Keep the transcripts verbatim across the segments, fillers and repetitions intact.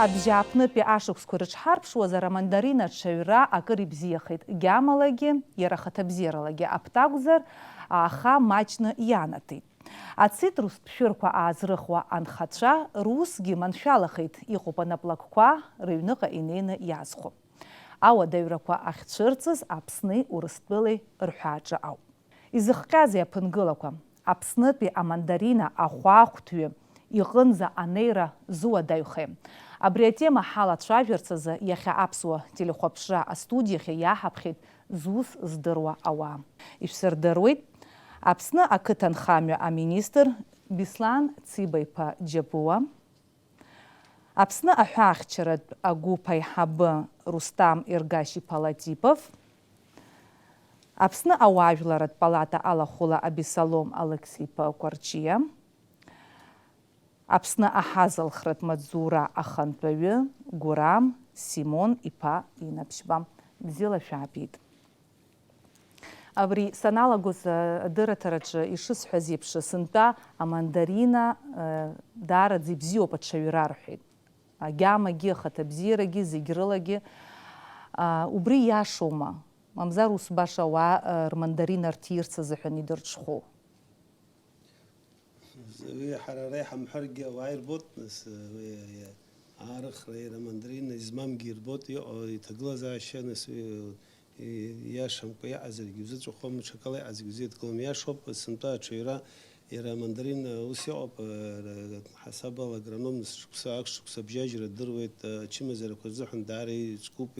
Абжьааԥнытәи ашықәсқәа рыҽҳарԥшуазар, амандарина аҽаҩра акыр ибзиахеит, гьамалагьы, иара ахаҭабзиаралагьы аԥҭа акәзар, аха маҷны ианаҭеит. Ацитрустә шәырқәа аазрыхуа анхацәа русгьы маншәалахеит, иҟоуп анаплакқәа рыҩныҟа инеины иаазхәо. Ауадаҩрақәа ахьцәырҵыз Аԥсни Урыстәылеи рҳәааҿы ауп. Изыхҟьазеи аԥынгылақәа? Аԥснытәи амандарина ахәаахәҭҩы иҟынӡа анеира зуадаҩхеи? Абри атема ҳалацәажәарц азы иахьа аԥсуа телехәаԥшра астудиахьы иаҳаԥхьеит зус здыруа ауаа. Ишәсырдыруеит Аԥсны ақыҭанхамҩа аминистр Беслан Циба-иԥа Џьапуа, Аԥсны аҳәаахьчаратә агәыԥ аиҳабы Рустам Ергашь-иԥа Латипов, Аԥсны ауаажәларратә палата алахәыла Абесалом Алықьса-иԥа Кәарҷиа, Аԥсны аҳазалхратә маҵзура ахантәаҩы Гәырам Симон-иԥа Инаԥшьба. Бзиала шәаабеит. Абри саналагоз, а, адырраҭараҿы ишысҳәаз еиԥш, сынтәа амандарина, а, даараӡа ибзиоуп аҽаҩра рҳәеит. Агьамагьы, ахаҭабзиарагьы, зегь рылагьы. А, убри иашоума? Мамзар ус баша ауаа, а, рмандарина рҭирц азыҳәан идырҽхәоу? Уи ҳара ара иҳамҳәаргьы ауаа ирбоит, нас, уи, уи аарыхра иара амандарина измамгьы ирбоит, иҟоу иҭагылазаашьа, нас, уи, и-, ииашамкәа иҟазаргьы узыҵәахуам, ҽакала иҟазаргьы узеидкылом. Ииашоуп, сынтәа аҽаҩра, иара амандарина ус иҟоуп, ара, ҳасабала агроном, нас, шықәса, ак шықәса абжьажьра дыруеит, ачымазарақәа рзыҳәан даара ицәгьоуп,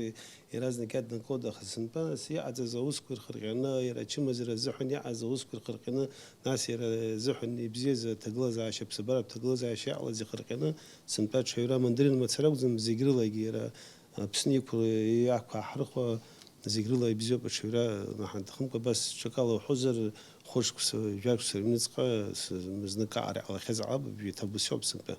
иаразнак иаднакылоит, аха сынтәа, нас, иҟаҵаз аусқәа ирхырҟьаны, иара ачымазара азыҳәан иҟаз аусқәа ирхырҟьаны, нас иара изыҳәан ибзиаз аҭагылазаашьа, аԥсабаратә ҭагылазаашьа иҟалаз ихырҟьаны, сынтәа аҽаҩра амандарина мацара акәӡам, зегь рылагьы иара Аԥсны иқәла-, иақәааҳарыхуа зегь рыла ибзиоуп аҽаҩра, ҳанҭахымкәа, абас ҽакала уҳәозар, хәышықәса, жәашықәса рыҩныҵҟа с-, знык аҟара иҟалахьаз ала, абжеиҭа ус иоуп сынтәа.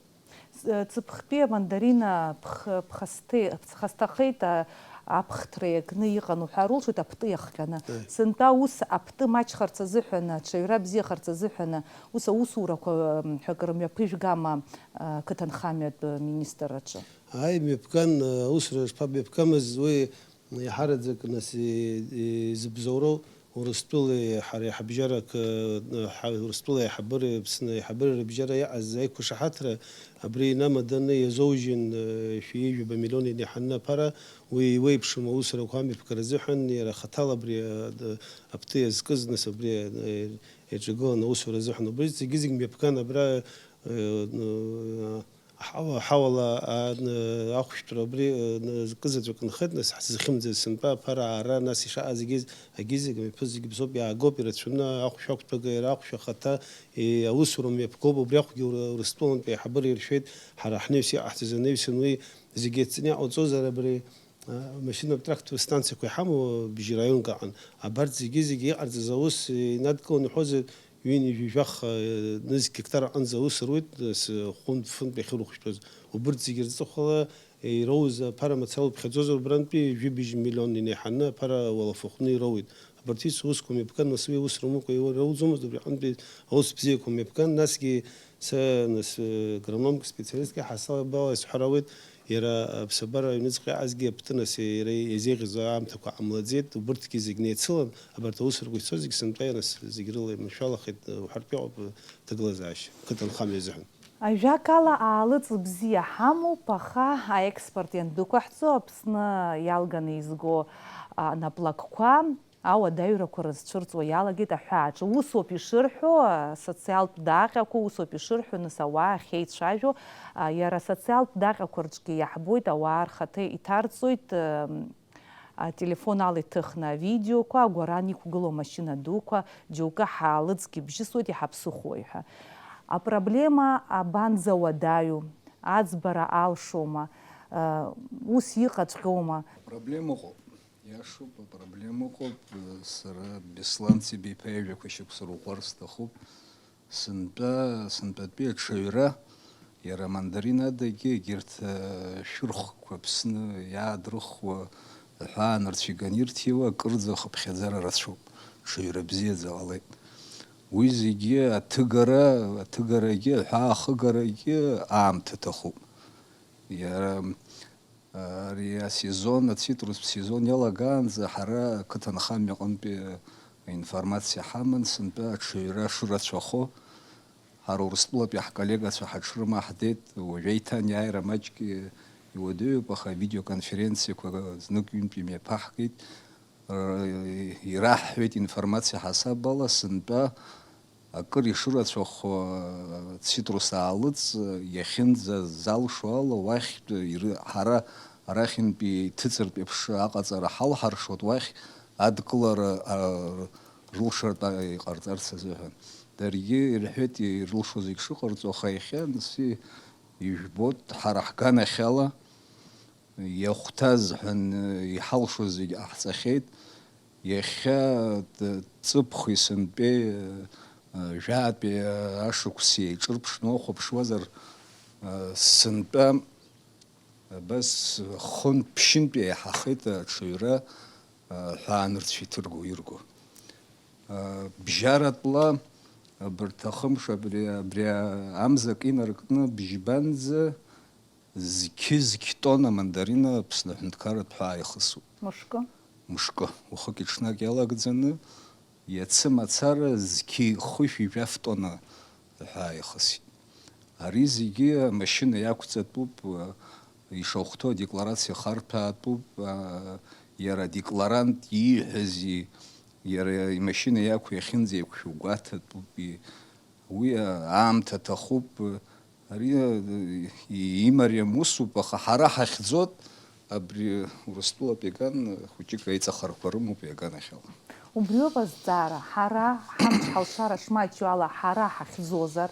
Ц-, ҵыԥхтәи амандарина ԥх-, ԥхасҭе-, ԥхасҭахеит, а, аԥхҭра иакны иҟан уҳәа рылшоит аԥты иахҟьаны. Ааи. Сынтәа ус аԥты маҷхарц азыҳәан, аҽаҩра бзиахарц азыҳәан, ус аусурақәа, м, ҳәа акры мҩаԥыжәгама, а, қыҭанхамҩатә министрраҿы? Ааи, мҩаԥган, а, аусура шԥамҩаԥгамыз, уи иаҳараӡак, нас, и-, и-, изыбзоуроу Урыстәылеи ҳареи ҳабжьарак, э, ҳа-, Урыстәылеи аиҳабыреи Аԥсны аиҳабыреи рыбжьара иҟаз аиқәшаҳаҭра абри инамаданы иазоужьын, э, шәи ҩажәа миллион инаҳаны аԥара, уи еиуеиԥшым аусурақәа амҩаԥгара азыҳәан иара хаҭала абри, э, д-, аԥты иазкыз, нас, абри, э, иаҿагылан аусура азыҳәан. Убри зегьы-зегь мҩаԥган абра, э, н-, Аҳауа, аҳауала, а, н-, ахәшәтәра абри, а, н-, зкы заҵәык нхеит, нас, ҳзыхьымӡаз сынтәа аԥара аара, нас ишаҟа зегьы, агьы зегь, амҩаԥы зегьы бзоуп, иаагоуп, ирацәаны, ахәшә ақәтәага, иара ахәшә ахаҭа, и-, аусура мҩаԥгоуп, убри ахәгьы Ур-, Урыстәылантәи аиҳабыра иршәеит, ҳара ҳнаҩс иҟаҳҵаз анаҩсан уи зегьы еицны иҟауҵозар абри, А, машьынатә трактор станциақәа иҳамоу бжьы раионк аҟан. Абарҭ зегьы-зегьы иҟарҵаз аус инадкыланы иҳәозар, ҩынҩажәи жәаха, э, нызқь гектар аҟынӡа аус руеит, нас, э, хәынтә-фынтә иахьырыхәшәтәыз. Убырҭ зегьы рҵыхәала, э, ироуз аԥара мацара уԥхьаӡозар, убрантәи жәибжь миллион инеиҳаны аԥара уалафахәны ироуит. Абарҭ ус-, усқәа мҩаԥган, нас уи аус рымукәа ироуӡомызт, убри аҟынтәи аус бзиақәа мҩаԥган, насгьы са, нас, э, агрономк специалистк ҳасабала исҳәар ауеит, иара аԥсабара аҩныҵҟа иаазгьы аптынас иара иазеиӷьыз аамҭақәа ҟамлаӡеит, убырҭгьы зегь неицылан, абарҭ аусурақәа ицоз зегь сынтәа ианас зегь рыла иманшәалахеит, э, уҳәартә иҟоуп, э, ҭагылазаашьа, қыҭанхамҩа азыҳәан. Ажәакала, аалыҵ бзиа ҳамоуп, аха аекспорт иандәықәаҳҵо, Аԥсны иалганы изго, а, наплакқәа ауадаҩрақәа рызцәырҵуа иалагеит аҳәааҿы. Усоуп ишырҳәо, а, асоциалтә даҟьақәа, усоуп ишырҳәо, нас, ауаа ахьеицәажәо, а, иара асоциалтә даҟьақәа рҿгьы иаҳбоит, ауаа рхаҭа иҭарҵоит, ам, ателефон ала иҭыхны авидеоқәа, агәаран иқәгылоу амашьына дуқәа, џьоукы ҳаалыҵгьы бжьысуеит, иҳаԥсыхәои ҳәа. Апроблема абанӡа уадаҩу, аӡбара алшома, а, ус иҟаҵәҟьоума? Проблема ыҟоуп. Иашоуп, апроблема ыҟоуп. Сара Беслан Циба-иԥа ижәақәа шьақәсырӷәӷәар сҭахуп. Сынтәа, сынтәатәи аҽаҩра, иара амандарин адагьы, егьырҭ, э, шәырхқәа Аԥсны иаадрыхуа, аҳәаанырцә иганы ирҭиуа, акырӡа ахыԥхьаӡара рацәоуп, ҽаҩра бзиаӡа ҟалеит. Уи зегьы аҭыгара, аҭыгарагьы, аҳәаа ахыгарагьы аамҭа аҭахуп. Иара, ари асезон, ацитрустә сезон иалагаанӡа ҳара ақыҭанхамҩа аҟынтәи аинформациа ҳаман, сынтәа аҽаҩра шырацәахо. Ҳара Урыстәылатәи ҳколлегацәа ҳаҽрымаҳдеит, уажә еиҭа аниааира маҷк иуадаҩуп, аха авидеоконференциақәа знык-ҩынтә имҩаԥаҳгеит. Р-, ираҳҳәеит информациа ҳасаб ала, сынтәа акыр ишырацәахо, цитрус аалыҵ, иахьынӡазалшо ала, уахьтә иры-, ҳара арахьынтәи иҭыҵыртә еиԥш аҟаҵара ҳалҳаршоит, уахь адкылара, а, рылшартә иҟарҵарц азыҳәан. Даргьы ирҳәеит ирылшо зегь шыҟарҵо, аха иахьа анцәа ижәбоит, ҳара ҳганахьала иахәҭаз ҳәан иҳалшоз зегь ҟаҳҵахьеит. Иахьа т-, ҵыԥхи сынтәеи, а, жәаатәи ашықәси еиҿырԥшны уахәаԥшуазар, а, сынтәа абас хынтә-ԥшьынтә еиҳахеит аҽаҩра, а, ҳәаанырцә иҭырго ирго. А, бжьаратәла абарҭ ахымш абри, абри амза акы инаркны бжьбанӡа зқьы-зқь тонна мандарина Аԥсны аҳәынҭқарратә ҳәаа ихысуп. Мышкы? Мышкы. Уахыки-ҽнаки иалагӡаны, иацы мацара зқьи хышәи жәаф тонна ҳәаа ихысит. Ари зегьы амашьына иақәҵатәуп, ишахәҭоу адекларациа харҭәаатәуп, иара адекларант ииҳәази, иара имашьына иақәу иахьынӡеиқәшәо гәаҭатәуп, уи аамҭа аҭахуп, ари имариам усуп, аха ҳара ҳахьӡоит, абри Урыстәылатәи аган хәыҷык аиҵахарақәа рымоуп иаганахьала. Убриоуп азҵаара, ҳара ҳамч ҳалшара шмаҷу ала ҳара ҳахьӡозар,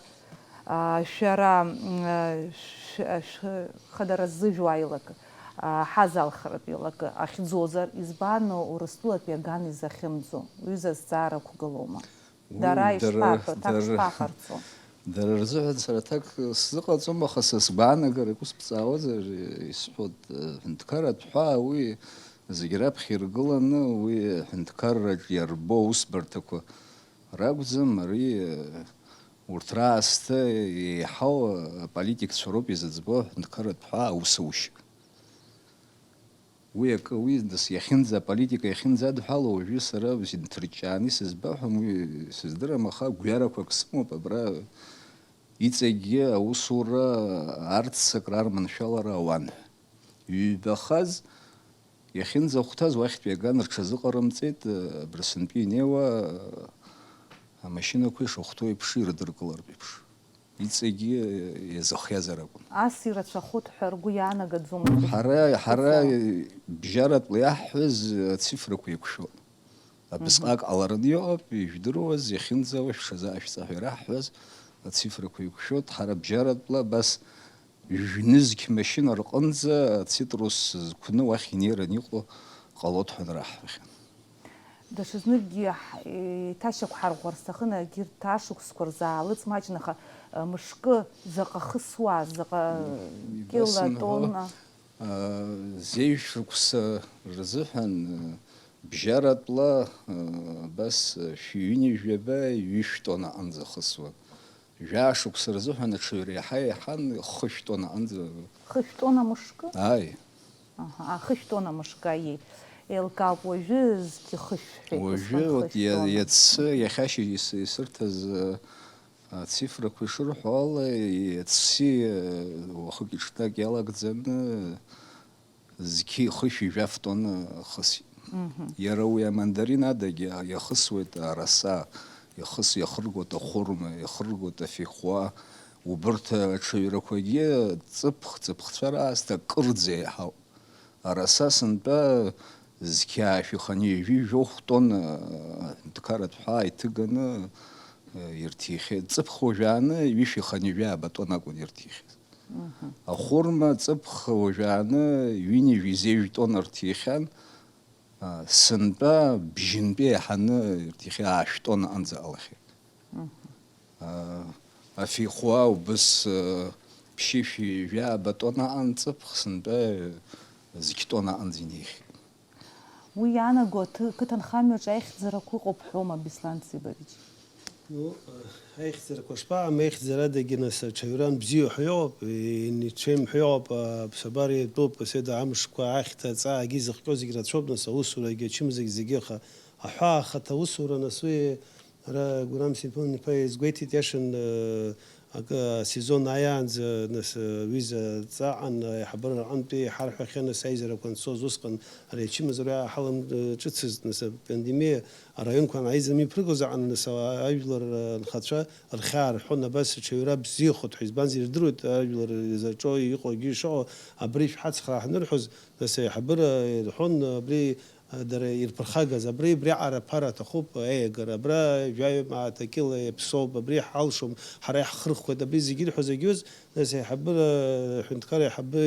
аа, шәара, мм, шә-, шәхадара ззыжәуа илакы, аа, ҳазалхаратә илакы ахьӡозар, избан Урыстәылатәи аган изахьымӡо? Уи зазҵаара қәгылоума? Уи дара дара, ишԥаҳәо, аҭак дара, шԥаҟарҵо? Дара рзыҳәан сара аҭак сзыҟаҵом, аха са сгәаанагарак ус бҵаауазар, исҳәоит, ҳәынҭқарратә ҳәаа уи зегь раԥхьа иргыланы, уи ҳәынҭқарраҿ иарбоу аусбарҭақәа ракәӡам, ари урҭ раасҭа еиҳау аполитикцәа роуп изыӡбо ҳәынҭқарратә ҳәаа аусушьа. Уи акы, уи нас иахьынӡа, аполитика иахьынӡадҳәало, уажәы сара сынҭырҷҷааны исызбаҳәом, уи сыздырам, аха гәҩарақәак сымоуп, абра иҵегьгьы аусура арццакра, арманшәалара ауан ҳәа. Иҩбахаз, иахьынӡахәҭаз уахьтәи аган рҽазыҟарымҵеит, абра сынтәа инеиуа амашьынақәа ишахәҭоу еиԥш ирыдыркылартә еиԥш. Иҵегьы иазыхиазар акәын. Ас ирацәахоит ҳәа ргәы иаанагаӡом. Ҳара, ҳара бжьаратәла иаҳҳәаз ацифрақәа еиқәшәоит. Абысҟак ҟалараны иҟоуп, ижәдыруаз, иахьынӡауа шәҽазаашәҵа ҳәа ираҳҳәаз ацифрақәа еиқәшәоит. Ҳара бжьаратәла абас ҩнызқь машьына рҟынӡа ацитрус зқәны уахь инеираны иҟоу ҟалоит ҳәа раҳҳәахьан. Даҽазныкгьы ҳ-, еиҭашьақәҳарӷәӷәар сҭахын, егьырҭ ашықәсқәа рзы аалыҵ маҷны, аха, э, мышкы заҟа хысуа, заҟа, м, кьыла, ибасымҳәо, тонна, э, зежә шықәса рзыҳәан, э, бжьаратәла, э, абас, э, шәи ҩынҩажәаба, ҩышә тонна аҟынӡа хысуан. Жәаа шықәса рзыҳәан аҽаҩра иаҳа иаҳан, хышә тонна аҟынӡа. Хышә тонна мышкы? Ааи. Аҳа, а, хышә тонна мышкы, аиеи. Еилкаауп, уажәы зқьы хышә ҳәа уажәы, икәысхьан, вот, хышә иа-, тонна. Иацы, иахьа ашьыжь ис-, исырҭаз, э, ацифрақәа ишырҳәо ала, иаци, э, уахыки-ҽнаки иалагӡаны, зқьи хышәи жәаф тонна хысит. Мгм. Иара уи амандарин адагьы иахысуеит араса, иахыс-, иахыргоит ахәырма, иахыргоит афихуа. Убырҭ аҽаҩрақәагьы ҵыԥх, ҵыԥхцәа раасҭа кырӡа еиҳауп. Араса сынтәа зқьи шәиханҩажәи жәохә тонна аҳәынҭқарратә ҳәаа иҭыганы, э, ирҭихьеит. Ҵыԥх уажәааны ҩышәи ханҩажәи ааба тонна акәын ирҭихьаз. Мгм. Ахәырма ҵыԥх уажәааны ҩынҩажәи зежә тонна рҭихьан, а, сынтәа бжьынтәи еиҳаны ирҭихьеит, аашә тонна аҟынӡа ҟалахьеит. Мгм. А, афихуа убыс, а, ԥшьышәи жәаба тонна аҟан ҵыԥх, сынтәа зқь тонна аҟынӡа инеихьеит. Уи иаанаго аҭы-, қыҭанхамҩаҿы аихьӡарақәа ыҟоуп ҳәоума, Беслан Цыбович? Ну, аихьӡарақәа шԥаҟам, аихьӡарадагьы, нас, аҽаҩран бзиоу ҳәа иҟоуп, инеицәеим ҳәа иҟоуп, аԥсабара иатәуп, седа амшқәа, ахьҭа, аҵаагьы зыхҟьо зегь рацәоуп, нас, аусурагьы, ачымазагь зегьы, аха аҳәаа ахаҭа аусура, нас, уи ара Гәырам Симԥон-иԥа изгәеиҭеит, иашан, акы, асезон ааиаанӡа, нас, ҩыза ҵаҟан аиҳабыра аҟынтәи иҳарҳәахьан, нас, аизарақәа анцоз усҟан ари ачымазара ҳаламҿыцызт, нас, апандемиа араионқәа анаиза мҩаԥыргоз аҟан, нас, ажәлар анхацәа рхьаа рҳәон, абас аҽаҩра бзиахоит ҳәа, избанзар, ирдыруеит ажәлар изаҿо иҟоугьы ишыҟоу, абри шәҳацхраа ҳанырҳәоз, нас, аиҳабыра ирҳәон, абри дара ирԥырхагаз, абри, абриаҟара аԥара аҭахуп, аиагара, абра жәаҩа мааҭ акьыла иаԥсоуп, абри ҳалшом, ҳара иаҳхырхуеит, абри зегьы ирҳәоз агьоз, нас, аиҳабыра, аҳәынҭқарра аиҳабы,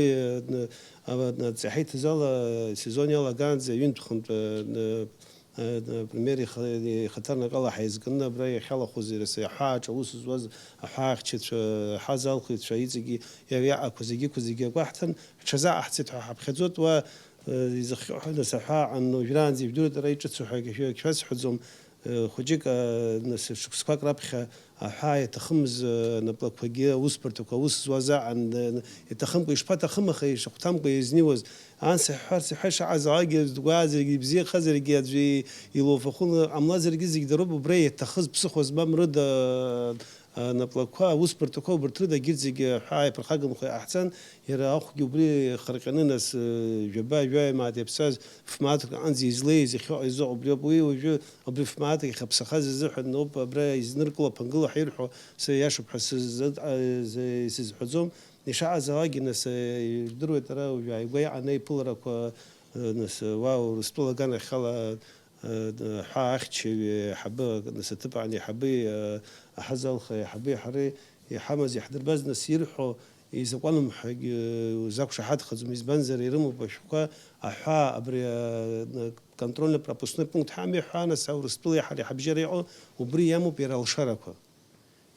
н-, а, н-, ҵаҳәа иҭаз ала, сезон иалагаанӡа ҩынтә-хынтә, н-, н-, апремиер ихы-, ихаҭарнакала ҳаизганы абра иахьалахәыз, иара са аҳәааҿ аус зуаз аҳәаахьчацәа, аҳазалхыҩцәа иҵегьы иара иаҟақәа зегьы, зегьы агәаҳҭан, ҳҽазааҳҵеит ҳәа ҳаԥхьаӡоит, уа, э, изыхҟьо ҳәа, нас, аҳәаа аан, уажәраанӡа ижәдыруеит, ара иҿыцу ҳәа шәа-, шәасҳәаӡом, э, хәыҷык, э, нас, шықәсқәак раԥхьа аҳәаа иаҭахымыз, э, наплакқәагьы, аусбарҭақәа аус зуаз аан, э, иаҭахымкәа, ишԥаҭахым, аха ишахәҭамкәа иазнеиуаз, анс иҳәарц иҳәа ишаҟаз алагьы, дгәааӡаргьы, ибзиахазаргьы, аӡәы и-, илоуфахәы ҟамлазаргьы, зегь дароуп, убра иаҭахыз ԥсыхәа змам рыда, наплакқәа, аусбарҭақәа, убарҭ рыда егьырҭ зегьы аҳәаа иаԥырхагамхо иҟаҳҵан, иара ахәгьы убри ихырҟьаны, нас, жәаба, жәаҩа мааҭ иаԥсаз ф-мааҭк аҟынӡа излеиз, иахьыҟоу изы убриоуп. Уи уажәы абри ф-мааҭк иахьаԥсахаз азыҳәан ауп абра изныркыло аԥынгыла ҳирҳәо, сара иашоуп ҳәа сыззыд-, а, сызҳәаӡом. Ишаҟазаалакгьы, нас, ижәдыруеит, ара уажәы ааигәа иҟан аиԥыларақәа, нас, уа Урыстәыла аганахьала, ҳәа ахьчаҩ еиҳабы, нас аҭыԥ аан еиҳаби, аҳазалха еиҳаби ҳареи иҳамаз, иаҳдырбаз, нас ирҳәо изакәаным ҳәагьы узақәшаҳаҭхаӡом, избанзар, ирымоуп ашәҟәқәа, аҳәаа абри, а, контрольно-пропускной пункт ҳамҩа ҳәа, нас Аурыстәылеи ҳареи ҳабжьара иҟоу, убри иамоуп иара алшарақәа.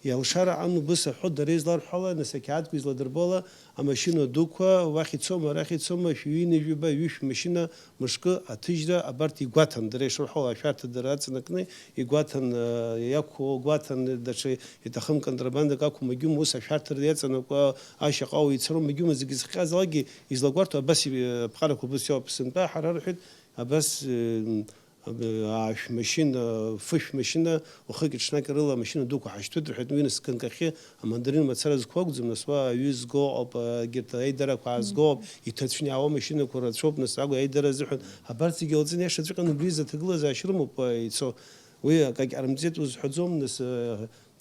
Иалшара аан убыс аҳәо, дара изларҳәо ала, нас ақьаадқәа изладырбо ала, амашьына дуқәа уахь ицома, арахь ицома, шәҩыни жәаба, ҩышә машьына мышкы аҭыжьра абарҭ игәаҭан, дара ишырҳәо ала, ашәарҭа дара аҵанакны игәаҭан, э, иақәу, гәаҭан, даҽа иҭахым контрабандак ақәу, магьума ус ашәарҭара иаҵанакуа, ашьаҟа ицароу, магьума зегьы зыхҟьаз алагьы излагәарҭо абас, э, аԥҟарақәа убыс иоуп. Сынтәа ҳара рҳәеит, абас, э, Аашә машьына, фышә машьына, уахыки-ҽнаки рыла амашьына дуқәа ҳашьҭуеит рҳәеит, уи нас ганкахьы амандарин мацара зқәу акәӡам, нас уа аҩы зго ыҟоуп, егьырҭ аидарақәа аазго ыҟоуп, иҭацәны иаауа амашьынақәа рацәоуп, нас акәу аидара азыҳәан, абарҭ зегьы ҟалҵаны, иашаҵәҟьаны убри изы аҭагылазаашьа рымоуп, ицо. Уи акагь ҟарымҵеит узҳәаӡом, нас,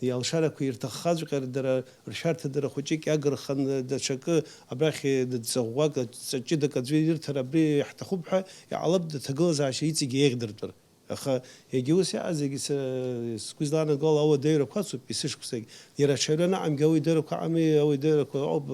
Иалшарақәа ирҭаххаҵәҟьар, дара ршәарҭа дара хәыҷык иагырхан, даҽакы абрахь дҵаӷәӷәак, ҵа ҷыдак аӡәы ирҭар абри иаҳҭахуп ҳәа иҟалап, аҭагылазаашьа иҵегьы еиӷьдыртәыр. Аха егьа ус иаҟазаргьы са сгәы излаанаго ала ауадаҩрақәа ацуп есышықәсагь. Иара аҽаҩра анаҟамгьы ауадаҩрақәа аҟами, ауадаҩрақәа ыҟоуп,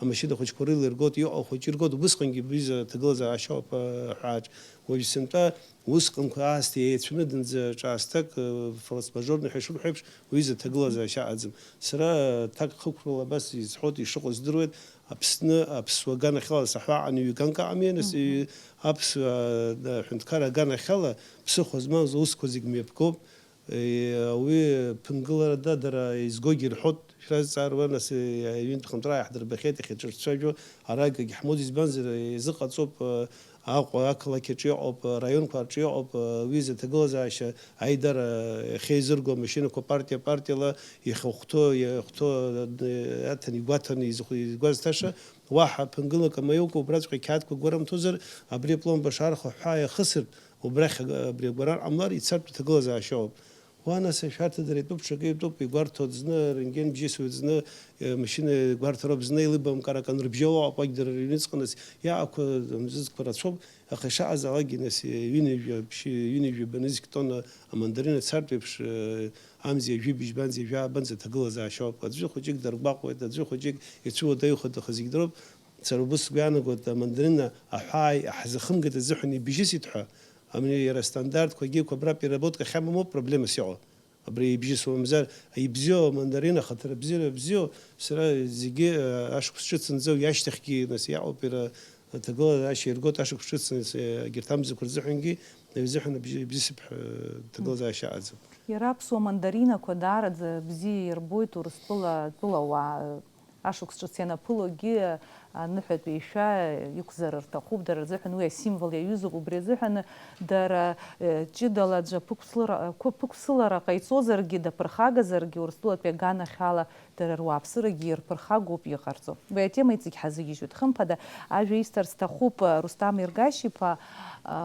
амашьына хәыҷқәа рыла иргоит, иҟоу хәыҷы иргоит, убысҟангьы бҩыза аҭагылазаашьа ауп аҳәааҿ. Уажә сынтәа Усҟанқәа аасҭа еицәаны дынӡа ҿаасҭак, э, форс-мажорны ҳәа ишырҳәо еиԥш, уи изы аҭагылазаашьа аҟаӡам. Сара, э, ҭак хықәрала абас изҳәоит, ишыҟоу здыруеит, Аԥсны, аԥсуа аганахьала саҳәа аҟаны ҩганк аҟами, нас, Мгм. ҩ-, аԥсуа, э, ҳәынҭқарра аганахьала ԥсыхәа змаз аусқәа зегь мҩаԥгоуп. Э, уи ԥынгыларада дара изгогьы ирҳәоит, шәразҵаар, уа, нас, э, ҩынтә хынтәра иаҳдырбахьеит, иахьаҿырцәажәо, ара акгьы ҳмоуӡеит, избанзар, э, изыҟаҵоуп, э, Аҟәа ақалақь аҿы иҟоуп, араионқәа рҿы иҟоуп, уи изы аҭагылазаашьа аидара иахьеизырго амашьынақәа партиа-партиала иахьахәҭоу, иахәҭоу, аҭан игәаҭаны изху-, изгәазҭаша, уаҳа ԥынгылак амаиукәа, убраҵәҟьа ақьаадқәа гәарымҭозар, абри апломба шархо ҳәа иахысыртә, убрахь абри агәарар ҟамлар, ицартә аҭагылазаашьа ауп. Уа, нас, ашәарҭа дара итәуп, ҽакы итәуп, игәарҭоит зны, рентген бжьысуеит зны, э, машьына игәарҭароуп зны, илыбамкарак анрыбжьоу аҟәагь дара рыҩныҵҟа, нас, иаақәа амзызқәа рацәоуп, аха ишаҟазаалакгьы, нас, э, ҩынҩажәа, ԥшьы, ҩынҩажәи ба нызқь тонна амандарина цартә еиԥш, э, амзи ажәи быжьбанзи жәаа банӡа ҭагылазаашьа ауп. Аӡәы хәыҷык даргәаҟуеит, аӡәы хәыҷык ицәуадаҩхоит, аха зегь дроуп. Сара убыс сгәы иаанагоит, амандарина аҳәаа иаҳзахымгеит азыҳәан ибжьысит ҳәа, ами, иара астандартқәагьы, қәабра переработка ахьамамоуп проблемас иҟоу. Абри ибжьысуамзар, ибзиоу амандарин, ахаҭара бзиара бзиоу, сара зегьы, э, ашықәс ҿыц анӡа уи ашьҭахьгьы, нас, иаҟоуп иара, Аҭагылазаашьа иргоит ашықәс ҿыц, егьырҭ амзақәа рзыҳәангьы, уи азыҳәан абжьы-, бзиа сыԥҳә, аҭагылазаашьа аҟаӡам. Иара аԥсуа мандаринақәа даараӡа бзиа ирбоит Урыстәыла атәылауаа, ашықәс ҿыц ианаԥылогьы аныҳәатәи ишәа иқәзар рҭахуп, дара рзыҳәан уи асимвол иаҩызоуп, убри азыҳәан дара, э, ҷыдала аӡәы аԥықәслара-, қәы-, ԥықәсылара ҟаиҵозаргьы, даԥырхагазаргьы, Урыстәылатәи аганахьала дара руааԥсырагьы ирԥырхагоуп иҟарҵо. Уи атема иҵегь ҳазыгьежьуеит. Хымԥада, ажәа исҭар сҭахуп, Рустам Иргашь-иԥа,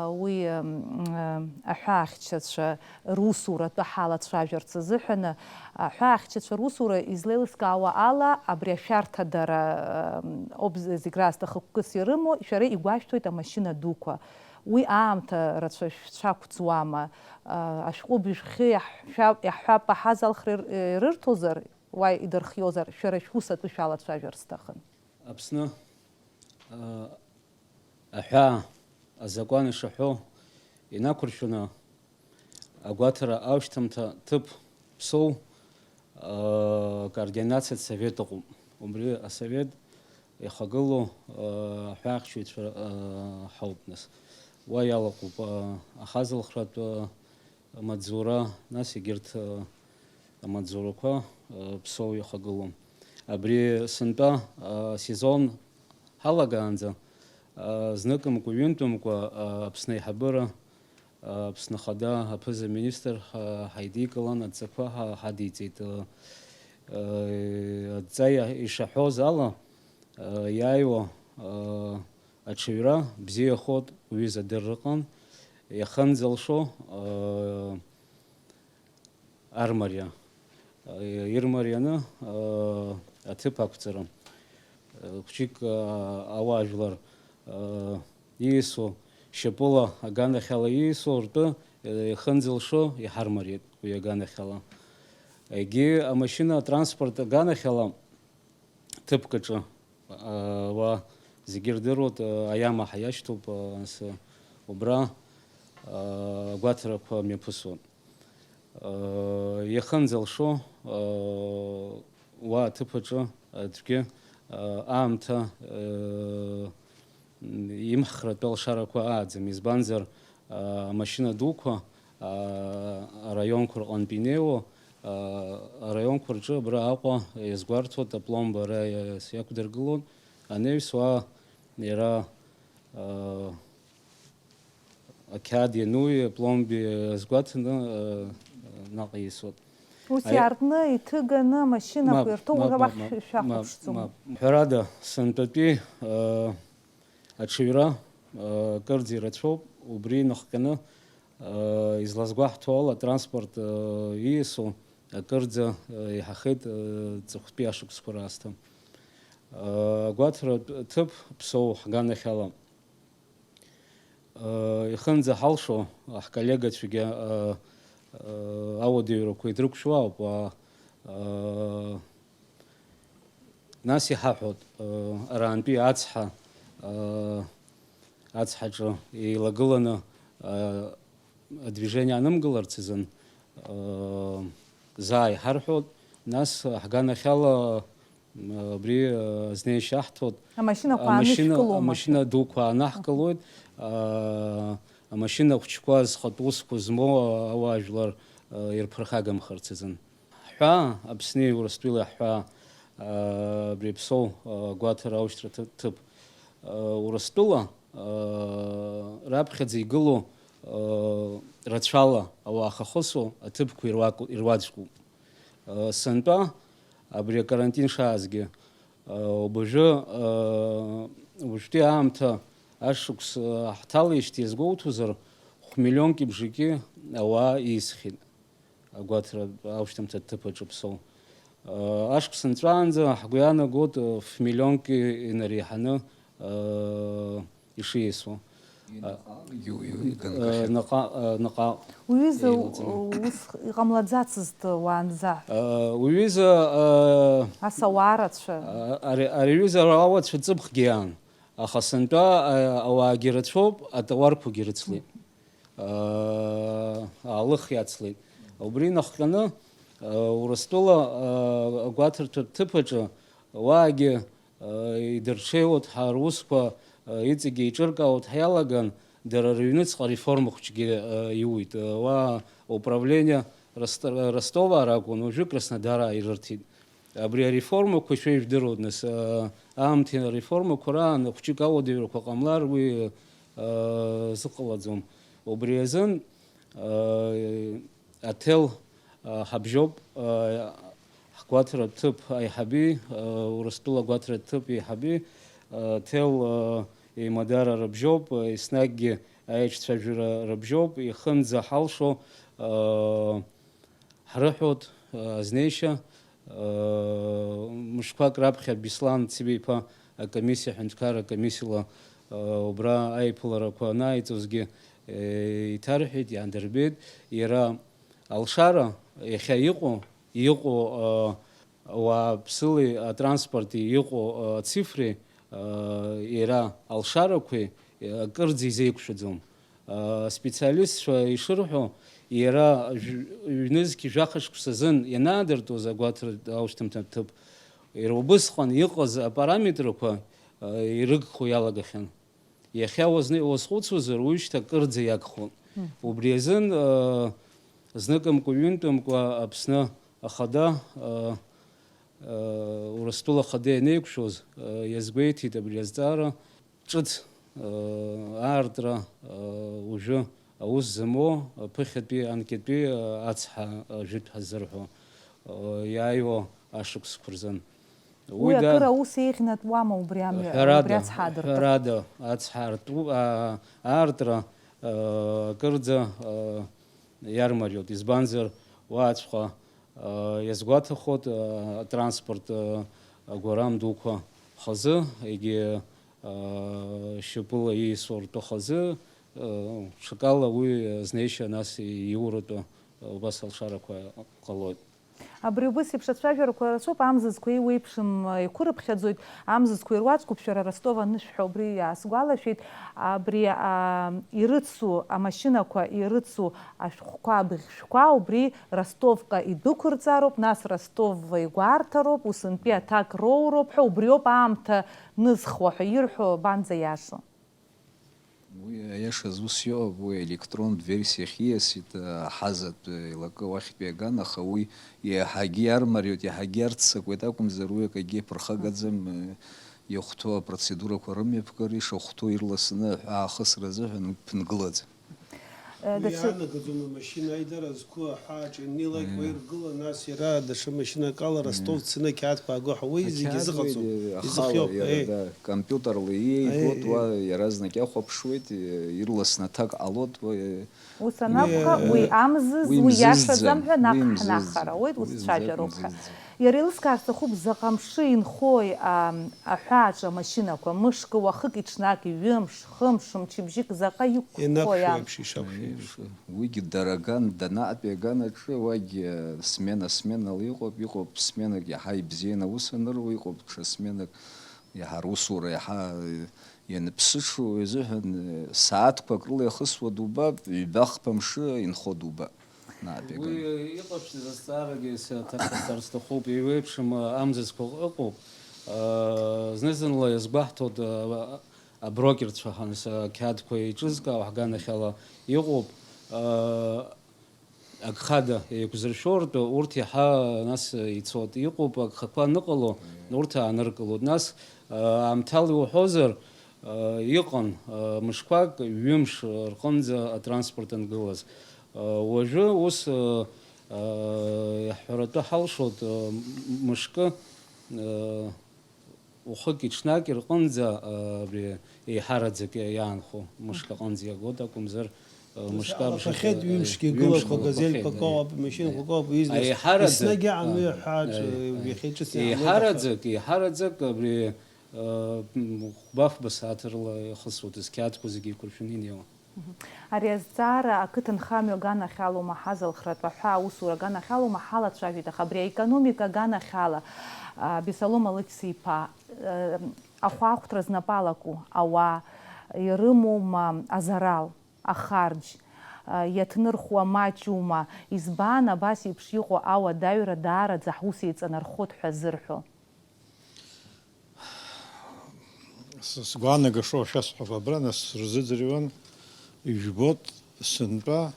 уи, м, аҳәаахьчацәа русуратә ҳалацәажәарц азыҳәан, аҳәаахьчацәа русура излеилыскаауа ала, абри ашәарҭа дара, м, ауп зегь раасҭа хықәкыс ирымоу, шәара игәашәҭоит амашьына дуқәа. Уи аамҭа рацәа шәцәақәӡуама? Ашәҟәы быжәхьы иаҳҳәап, иаҳҳәап, аҳазалхра ир-, ирырҭозар, уа идырхиозар, шәара шәус атәы шәалацәажәар сҭахын. Аԥсны, аа, аҳәаа азакәан ишаҳәо инақәыршәаны, агәаҭара аушьҭамҭа ҭыԥ Ԥсоу, аа, координациатә совет ыҟоуп. Убри асовет ихагылоу, аа, аҳәаахьчаҩцәа, аа, ҳауп, нас. Уа иалаҟоуп, аа, ахазалхратә, аа, амаҵзура, нас егьырҭ, аа, амаҵзурақәа, аа, Ԥсоу ихагылоу. Абри сынтәа, аа, сезон ҳалагаанӡа, аа, зныкымкәа, ҩынтәымкәа, аа, Аԥсны аиҳабыра, аа, Аԥсны Ахада аԥыза-министр, аа, ҳаидикылан, адҵақәа ҳа-, ҳадиҵеит. Ыы, адҵа иа-, ишаҳәоз ала, аа, иааиуа, аа, аҽаҩра бзиахоит, уҩыза адырра ыҟан, иахьынӡалшо, аа, армариа, ирмарианы, аа, аҭыԥ ақәҵара. Хәҷык, аа, ауаажәлар, аа, ииасуа, шьапыла аганахьала ииасуа ртәы, ихынӡалшо иҳармариеит уи аганахьала. Егьи амашьына, атранспорт аганахьала ҭыԥк аҿы, аа, уа зегьы ирдыруеит, аа, аиамаҳа иашьҭоуп, аа, нас, убра, аа, агәаҭарақәа мҩаԥысуан. Иахынӡалшо, уа аҭыԥ аҿы аӡәгьы аамҭа имхратәы алшарақәа ааӡам, избанзар, амашьына дуқәа араионқәа рҟынтә инеиуа, араионқәа рҿы абра Аҟәа иазгәарҭоит, апломба ара иақәдыргылон, анаҩс уа иара ақьаад иануи апломби азгәаҭаны, наҟ ииасуеит. Ус иаартны иҭыганы амашьынақәа ирҭоу уара уахь шәахәаԥшӡом. Ҳәарада, сынтәатәи аҽаҩра акырӡа ирацәоуп, убри нахҟьаны излазгәаҳҭо ала, атранспорт ииасуа акырӡа иаҳахеит ҵыхәтәи ашықәсқәа раасҭа. Агәаҭара ҭыԥ Ԥсоу ҳганахьала. Ихынӡаҳалшо ҳколлегацәагьы ауадаҩрақәа идрықәшәо ауп. Нас иҳаҳәоит, арантәи ацҳа, ацҳаҿы еилагыланы адвижение анымгыларц азын, заа иҳарҳәоит, нас ҳганахьала Абри, э, азнеишьа аҳҭоит. Амашьынақәа амашьына, аанышәкылома? Амашьына дуқәа аанаҳкылоит. Амашьына хәыҷқәа зхатә усқәа змоу ауаажәлар, э, ирԥырхагамхарц азын. Ҳҳәаа, Аԥсни Урыстәылеи ҳҳәаа, э, абри Ԥсоу, э, гәаҭара аушьҭра ҭы-, ҭыԥ. Э, Урыстәыла, э, раԥхьаӡа игылоу, э, рацәала ауаа хахысу аҭыԥқәа ируак-, ируаӡәкуп. Сынтәа абри акарантин шаазгьы, уажәы, уажәтәи аамҭа ашықәс ҳҭалеижьҭеи иазгәоуҭозар, хә-миллионки бжаки ауаа иисхьеит агәаҭара аушьҭымҭа ҭыԥ аҿы Ԥсоу. Ашықәс нҵәаанӡа ҳгәы иаанагоит ф-миллионки инареиҳаны ишиасуа. Наҟа-, наҟа-, Уҩыза еилаҵаны. Ус иҟамлаӡацызт уаанӡа. Уҩыза, Ас ауаа рацәа. Ари, ари аҩыза ауацәа ҵыԥхгьы иаан, аха сынтәа ауаагьы рацәоуп, атауарқәагьы рыцлеит. Аалых иацлеит. Убри нахҟьаны, Урыстәыла агәаҭарҭәатә ҭыԥ аҿы уаагьы идырҽеиуеит ҳа русқәа, Иҵегьы еиҿыркаауеит ҳәа иалаган, дара рыҩныҵҟа реформа хәыҷгьы иуит. Уа управление Рост-, Ростоваа ракәын, уажәы Краснодара ирырҭеит. Абри ареформақәа шәеижәдыруеит, нас, аамҭа ареформақәа раан хәҷык ауадаҩрақәа ҟамлар, уи зыҟалаӡом. Убри азын аҭел ҳабжьоуп, ҳгәаҭаратә ҭыԥ аиҳаби, Урыстәыла агәаҭаратә ҭыԥ аиҳаби, аҭел еимадара рыбжьоуп, еснагьгьы аиҿцәажәара рыбжьоуп, ихынӡаҳалшо ҳрыҳәоит, азнеишьа, мышқәак раԥхьа Беслан Цыбиа-иԥа акомиссиа, аҳәынҭқарра акомиссиала, убра аиԥыларақәа анааиҵозгьы, иҭарҳәеит, иаандырбеит, иара алшара иахьа иҟоу, иҟоу, ауааԥсылеи атранспорти иҟоу ацифреи, иара алшарақәеи акырӡа изеиқәшәаӡом. Аспециалистцәа ишырҳәо, иара жә-, ҩнызқь жәаха шықәса азын ианаадыртуаз агәаҭаратә аушьҭымҭа ҭыԥ, иара убысҟан иҟаз апараметрқәа, а, ирыгхо иалагахьан. Иахьа уазне-, уазхәыцуазар, уи шьҭа кырӡа иагхоит. Мгм. Убри азын, а, зныкымкәа-ҩынтәымкәа Аԥсны Ахада, а, а, Урыстәыла Ахада ианеиқәшәоз, а, иазгәеиҭеит абри азҵаара. Ҿыц, э, аартра, э, уажәы аус зымоу, аԥыхьатәи, анкьатәи, э, ацҳа, э, жәытә ҳазырҳәо, э, иааиуа ашықәсқәа рзын. Уи Уи да-, акыр аус еиӷьнатәуама убри амҩа, ҳәарада, убри ацҳа аадыртыр? Ҳәарада, ацҳа аарту-, а-, аартра, э, акырӡа, э, иармариоуп. Избанзар, уаҵәҟьа, э, иазгәаҭахоит, э, атранспорт, э, агәарам дуқәа хазы, егьи шьапыла ииасуа ртәы хазы, ҽакала уи знеишьа нас ииуратәы убас алшарақәа ҟалоит. Абри убыс еиԥш ацәажәарақәа рацәоуп, амзызқәа еиуеиԥшым, еиқәырыԥхьаӡоит, амзызқәа ируаӡәкуп шәара Ростов анышәҳәа, убри иаасгәалашәеит, абри, аа, ирыцу, амашьынақәа ирыцу ашәҟәқәа, абыӷьшәқәа убри Ростовҟа идәықәырҵароуп, нас Ростов игәарҭароуп, усынтәи аҭак роуроуп ҳәа, убриоуп аамҭа нызхуа ҳәа ирҳәо абанӡа иашоу? Уи аиашаз ус иоуп, уи електронтә версиа ахь ииасит, аҳазатә еилакы уахьтәи аган, аха уи иаҳагьы иармариоит, иаҳагьы иарццакуеит акәымзар, уи акгьы иаԥырхагаӡам, ихәҭоу апроцедурақәа рымҩаԥгара, ишахәҭоу ирласны аҳәаа ахысра азыҳәан уи ԥынгылаӡам. Э, Уи даҽа- иаанагаӡом амашьына аидара зқәу аҳәаа аҿы ианнеилак Мм. уа иргыла, нас иара даҽа машьынак ала Ростов дцаны ақьаадқәа аагоу ҳәа, уи зегьы Ақьаад изыҟаҵом, уи, ахала изыхиоуп, иара, еи. Да, компиутерла иеигоит, Аи, уа аи. Иаразнак иахәаԥшуеит, ирласны аҭак ҟалоит, уа, Ус анакәха, Уи, уи амзыз, уи уи мзызӡам, иашаӡам ҳәа наҟ уи мзызӡам, ҳнахароуеит, уи ус цәажәароуп ҳәа. мзызӡам. Иара еилыскаар сҭахуп, заҟа мшы инхои, а, аҳәааҿы амашьынақәа, мышкы, уахыки ҽнаки, ҩымш, хымш, мчыбжьык заҟа иқәххои Ианаԥхьо ам-, еиԥш, ишаԥхьо еиԥш. Уигьы дара аган, данаатәи аганаҿы, уагь, э, смена сменала иҟоуп, иҟоуп сменак иаҳа ибзианы аус аныруа, иҟоуп ҽа сменак иаҳа русура иаҳа, э, ианԥсыҽу изыҳәан, э, сааҭқәак рыла иахысуа дубап, ҩба-хԥа мшы инхо дубап. Наатәи Уи аган. Иҟашәҵаз азҵаарагьы саҭаххасҵар сҭахуп, еиуеиԥшым, э, амзызқәа ыҟоуп. Э, зны-зынла иазгәаҳҭоит, э, аброкерцәа ҳанс-, ақьаадқәа еиҿызкаау ҳганахьала иҟоуп, аа, агхада еиқәзыршәо ртәы, урҭ иаҳа нас ицоит. Иҟоуп агхақәа аныҟало, урҭ ааныркылоит. Нас, аа, аамҭала иуҳәозар, аа, иҟан, аа, мышқәак, ҩымш рҟынӡа атранспорт ангылаз. Аа, уажәы ус, аа, аа, иаҳҳәаратәы ҳалшоит, аа, мышкы, аа, Ухыки ҽнаки рҟынӡа, а, абри еиҳараӡак иаанхо, мышк аҟынӡа иагоит акәымзар, а, мышк абжак, Алаԥахьеит а, ҩымшгьы ҩымш гылақәа, алаԥахьеит, газельқәак а, ыҟоуп, машьынақәак ыҟоуп, изны. Аиҳараӡак, еснагь иаамҩа а, ҳәааҿ, а, иахьа ҿыц иаанылоит, аха еиҳараӡак, еиҳараӡак абри, а, м, хәба-фба сааҭ рыла ихысуеит, зқьаадқәа зегьы еиқәыршәаны инеиуа. Мгм. Ари азҵаара ақыҭанхамҩа аганахьалоума ҳазалхратә аҳәаа аусура аганахьалоума ҳалацәажәеит, аха абри аекономика аганахьала, а, Бесалом Алықьса-иԥа, а, ахәаахәҭра знапы алаку ауаа ирымоума азарал, ахарџь, а, иаҭнырхуа маҷума, избан абас еиԥш иҟоу ауадаҩра даараӡа ҳус еиҵанархоит ҳәа зырҳәо? Сгәаанагаша шәасҳәап, абра нас сырзыӡырҩуан, ижәбоит, сынтәа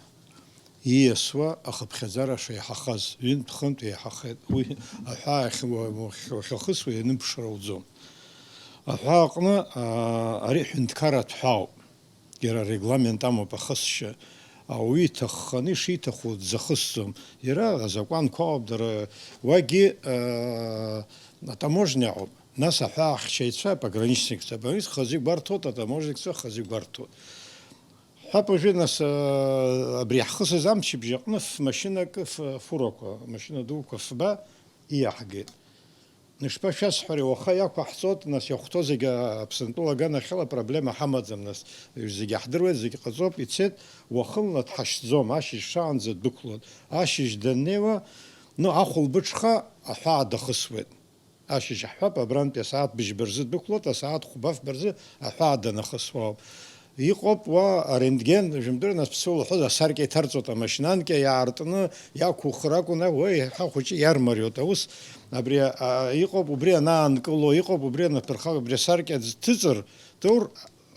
ииасуа ахыԥхьаӡара шеиҳахаз, ҩынтә-хынтә еиҳахеит. Уи аҳәаа ахь-, уахьахысуа ианыԥшра уӡом. Аҳәаа аҟны, аа, ари ҳәынҭқарратә ҳәаауп. Иара арегламент амоуп ахысшьа. Ауаҩы иҭахханы ишиҭаху дзахысӡом. Иара азакәанқәа ауп, дара уагьы, аа, атаможниа ауп. Нас аҳәаахьчаҩцәа, пограничникцәа, абри хазы игәарҭоит, атаможникцәа хазы игәарҭоит. Ҳәап уажәы, нас, аа, абри иаҳхысыз амчыбжь аҟны ф-, машьынак, ф-, фурақәа, машьына дуқәа фба иаҳгеит. Ишԥашәасҳәари, уаха иақәаҳҵоит, нас иахәҭоу зегьы Аԥсынтәыла аганахьала проблема ҳамаӡам, нас зегьы ҳдыруеит, зегьы ҟаҵоуп, ицеит, уахынла дҳашьҭӡом, ашьыжь шаанӡа ддәықәлоит. Ашьыжь даннеиуа, ну, ахәылбыҽха аҳәаа дахысуеит. Ашьыжь ҳҳәап, абрантәи асааҭ быжьба рзы дәықәлоит, асааҭ хәба-фба рзы аҳәаа данахысуа ауп. Иҟоуп уа арентген, жәымдыр, нас ԥсуа лҳәоз асаркьа иҭарҵоит амашьына, анкьа иаартны иақәухыр акәын, уи еиҳа хәыҷы иармариоит аус. Абри, а, иҟоуп, убри анаанкыло, иҟоуп, убри анаԥырхага, абри асаркьа дҭыҵыр, даур,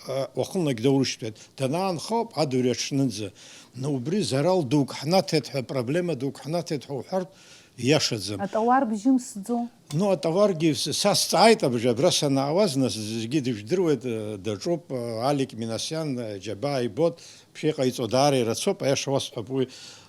а, уахынлагь даурышьҭуеит. Данаанхо ауп адырҩаҽ нынӡа. Ну, убри зарал дук ҳнаҭеит ҳәа, проблема дук ҳнаҭеит ҳәа уҳәартә, иашаӡам. Атауар бжьымсӡо? Ну, атауаргьы с-, са сҵааит абжа, абра санаауаз, нас зегьы дыжәдыруеит, э, даҿуп, э, Алик Минасиан, э, џьабаа ибоит, ԥхьа иҟаиҵо даара ирацәоуп, аиаша уасҳәап уи,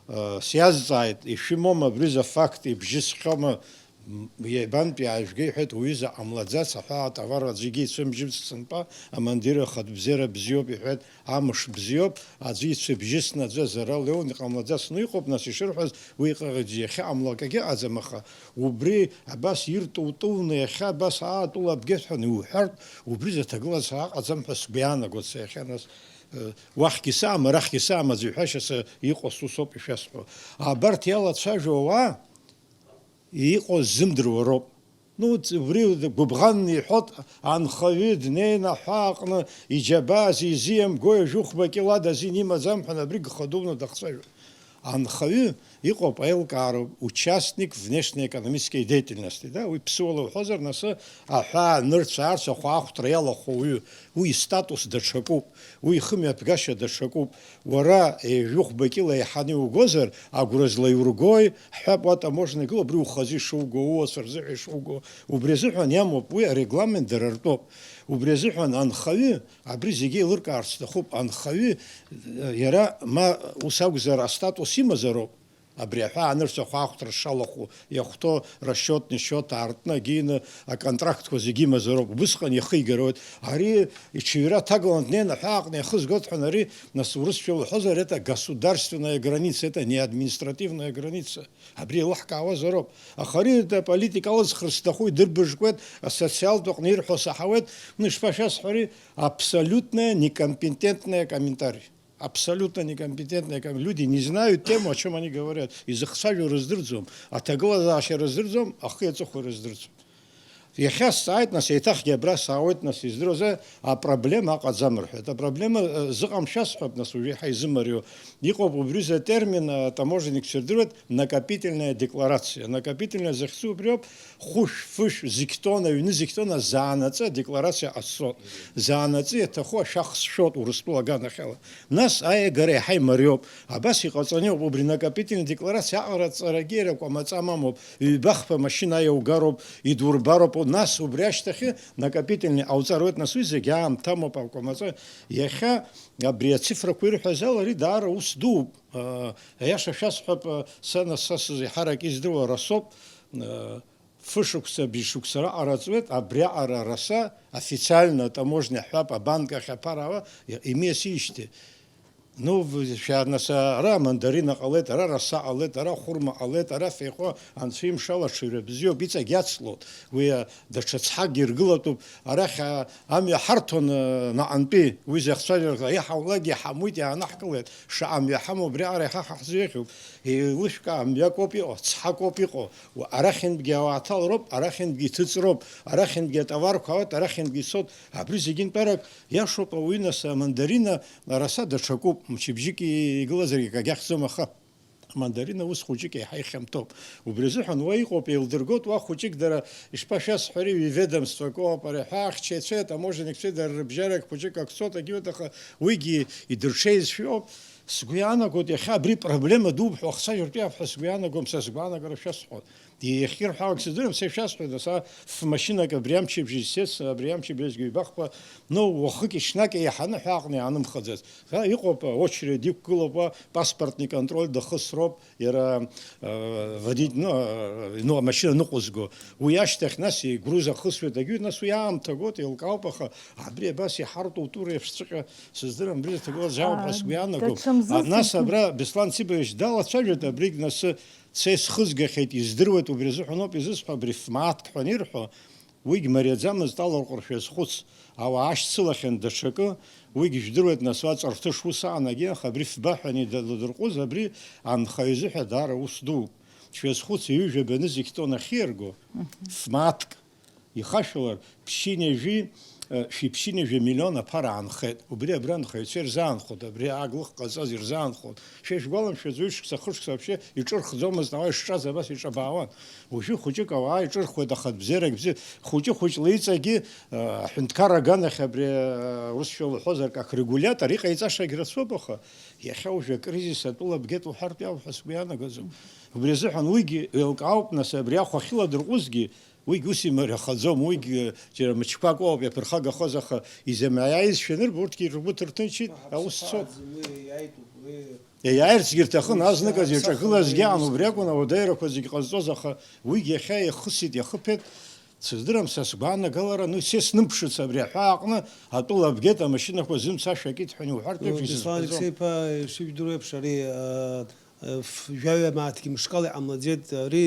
э, сиазҵааит, ишәымоума абри за факт, ибжьысхьоума, м, иабантәи аажәга, иҳәеит, уҩыза ҟамлаӡац, аҳәаа атауар аӡәгьы ицәымжьыц сынтәа, амандир ахатә бзиара бзиоуп, иҳәеит, амш бзиоуп, аӡәы ицәыбжьысны аӡәы азарал иоуны иҟамлаӡацны иҟоуп, нас ишырҳәаз уи иҟаҟьаӡ-, иахьа амлакагьы ыҟаӡам, аха убри абас ирту-тууны иахьа абас аатәыла абгеит ҳәа иуҳәартә, убри заҭагылазаашьа аҟаӡам ҳәа сгәы иаанагоит са иахьа, нас, э, уахьгьы саам, арахьгьы саам, аӡәы иҳәашьа са иҟоу сусоуп ишәасҳәо. Абарҭ иалацәажәо ауаа иҟоу ззымдыруа роуп. Ну, ц-, убри гәыбӷан иҳәот, анхаҩы днеин аҳәаа аҟны иџьабаа зизиамгои, жәохәба кьылада азин имаӡам ҳәа абри гха дуны дахцәажәон. Анхаҩы иҟоуп аилкаара участник внешнеэкономической деятельности, да, уи ԥсуала уҳәозар, нас аҳәаа нырцә-аарцә ахәаахәҭра иалахәу уаҩы, уи истатус даҽакуп, уи ихымҩаԥгашьа даҽакуп. Уара, е, жәохәба кьыла еиҳаны иугозар, агәра злаиургои, ҳҳәап, уа таможннак игылоуп, абри ухазы ишуго, ууацәа рзыҳәа ишуго, убри азыҳәан иамоуп, уи арегламент дара ртәоуп. Убри азыҳәан анхаҩы, абри зегьы еилыркаарц сҭахуп, анхаҩы, э, иара ма ус акәзар астатус имазароуп, абри аҳәаа анырцә ахәаахәҭра шалахәу, иахәҭоу расчетный счет аартны, агьины аконтрактқәа зегьы имазароуп, убысҟан иахигароит. Ари иҽыҩра ҭагалан днеин аҳәаа аҟны иахызгоит ҳәа, ари, нас, урысшәа уҳәозар, это государственная граница, это не административная граница. Абри еилаҳкаауазароуп. Аха ари, это, политика алыҵхыр сҭаху, идырбыжкуеит, асоциалтә аҟны ирҳәо саҳауеит, ну, ишԥашәасҳәари, абсолютная некомпетентная комментарий. Абсолютно некомпетентные ком-, люди не знают тему, о чём они говорят. Изыхцәажәо рыздырӡом, аҭагылазаашьа рыздырӡом, ахи аҵыхәа рыздырӡом. Иахьа сҵааит, нас, еиҭахгьы абра саауеит, нас, издыруазар, апроблема аҟаӡам рҳәеит. Апроблема, э, зыҟам шәасҳәап, нас, уажәы еиҳа изымариоу. Иҟоуп убри за термин, э, таможенникцәа ирдыруеит, накопительная декларация. Накопительная захьӡу убриоуп, хәышә, фышә, зқьтон, аҩны зқьтон азаанаҵы адекларациа ҟасҵоит. Заанаҵы иаҭаху ашәах сшәоит Урыстәыла аганахьала. Нас аиагара еиҳа имариоуп. Абас иҟаҵаны иҟоуп, убри накопительный декларациа аҟараҵарагьы иара кәамаҵа амамоуп. Ҩба-хԥа машьына иаугароуп, идурбароуп. Нас убри ашьҭахьы накопительный ҟауҵаруеит, нас уи зегь аамҭа амоуп, акәамаҵа. Иахьа абри ацифрақәа ирҳәаз ала, ари даара ус дууп. Аиаша шәасҳәап, са, нас, са сзы еиҳарак издыруа расоуп. Фышықәса, бжьшықәса раҟара ҵуеит, абриаҟара араса официально атаможниа ҳҳәап, абанк ахь аԥара ала, имиасижьҭеи. Ну, в-, шәа-, нас, ара амандарина ҟалеит, ара араса ҟалеит, ара ахәырма ҟалеит, ара афеиҟәа, анцәа имшала аҽаҩра бзиоуп, иҵегь иацлоит. Уи, а, даҽа цҳак иргылатәуп. Арахь, а, амҩа ҳарҭон, а, наҟантәи, уи зыхцәажәара, иҳаулагь иҳамуит, иаанаҳкылеит. Шаҟа мҩа ҳамоу, абриаҟара иаҳа ҳахьӡу иахьуп. Еилышәкаа мҩакоуп иҟоу, цҳакоуп иҟоу. Уа-, арахьынтәгьы ауаа ҭалароуп, арахьынтәгьы иҭыҵроуп, арахьынтәгьы атоварқәа аауеит, арахьынтәгьы ицоит. Абри зегьы интәарак иашоуп, ауаҩы, нас, амандарина араса даҽакуп, мчыбжьык игылазаргьы акагь ахьӡом, аха Мандарина ус хәыҷык еиҳа ихьанҭоуп. Убри азыҳәан уа иҟоуп, еилдыргоит, уа хәыҷык дара, ишԥашәасҳәари, ҩ-ведомствак ыҟоуп, ари ҳәа ахьчаҩцәеи атаможенникцәеи дара рыбжьарак хәыҷык ак цоит, агьоит, аха уигьы идырҽеизшәа иоуп. Сгәы иаанагоит, иахьа абри проблема дууп ҳәа уахцәажәартә иаап ҳәа сгәы иаанагом, са сгәаанагара шәасҳәоит. Иахьирҳәалак сыздырам, са ишәасҳәоит, нас, а, ф-машьынак абри амчыбжь исцеит, абри амчыбжьазгьы ҩбахԥа, ну, уахыки-ҽнаки еиҳаны ҳәа аҟны иаанымхаӡац. Ҳәа иҟоуп, а, очередь иқәгылоуп, а, паспортный контроль дахысроуп, иара, а, водитель, ну, а, ну, амашьына ныҟәызго. Уи ашьҭахь, нас, игруз ахысуеит, агьи, нас, уи аамҭа гот, еилкаауп, аха абри абас иҳарту утәу реиԥшҵәҟьа сыздырам, абри зҭагылаз ауп ҳәа, а, сгәы иаанагом. Даҽа мзызс. А, нас, абра Беслан Цыбаевич далацәажәоит, абригь, нас, Са исхызгахьеит, издыруеит, убри азыҳәаноуп изысҳәо, абри ф-мааҭк ҳәа анирҳәо, уигь мариаӡамызт, аларҟәыр шәазхәыц, ауаа ашьцылахьан даҽакы, уигь жәдыруеит, нас уа Ҵарҭыш ус аанагеит, аха абри фба ҳәа анидырҟәыз, абри анхаҩ изыҳәа даара ус дууп. Шәазхәыц, ҩажәа банызқь тонна ахьиарго, мгм, ф-мааҭк. Ихашәалар, ԥшьынҩажәи, э, шәи ԥшьынҩажәи миллион аԥара аанхеит. Убри абра анхаҩцәа ирзаанхоит, абри аглых ҟазҵаз ирзаанхоит. Шәа ишәгәаламшәаӡои, ҩышықәса, хышықәса вообще иҿырхӡомызт, ауаа ишҿаз абас иҿабаауан. Уажәы хәыҷык ауаа иҿырхуеит, аха бзиарак бзиа, хәыҷы-хәыҷла иҵегьы, э, аҳәынҭқарра аганахь абри, э, урысшәала уҳәозар, как регулятор, иҟаиҵашагь рацәоуп, аха иахьа уажәы акризис атәыла бгеит уҳәартә иауҳәа сгәы иаанагаӡом. Убри азыҳәан уигьы еилкаауп, нас, абри ахә ахьыладырҟәызгьы, Уигь ус имариахаӡом, уигь, э, џьара мчқәак ыҟоуп иаԥырхагахоз, аха изымаиааизшәа анырба, урҭгьы ргәы ҭырҭынчит, аус цот. Иааирцгьы рҭахын, азныказ иаҿагылазгьы аан, убри акәын ауадаҩрақәа зегь ҟазҵоз, аха уигь иахьа иахысит, иахыԥеит. Сыздырам са сгәаанагалара, ну, се снымԥшыц абри аҳәаа аҟны, атәыла абгеит, амашьынақәа зымцашәа акит ҳәа иуҳәартә еиԥш, Беслан изыԥхьаӡом. Алексеи-иԥа, ишыжәдыруеиԥш, ари, а, Ф-, жәаҩа мааҭгьы мышкала иҟамлаӡеит, ари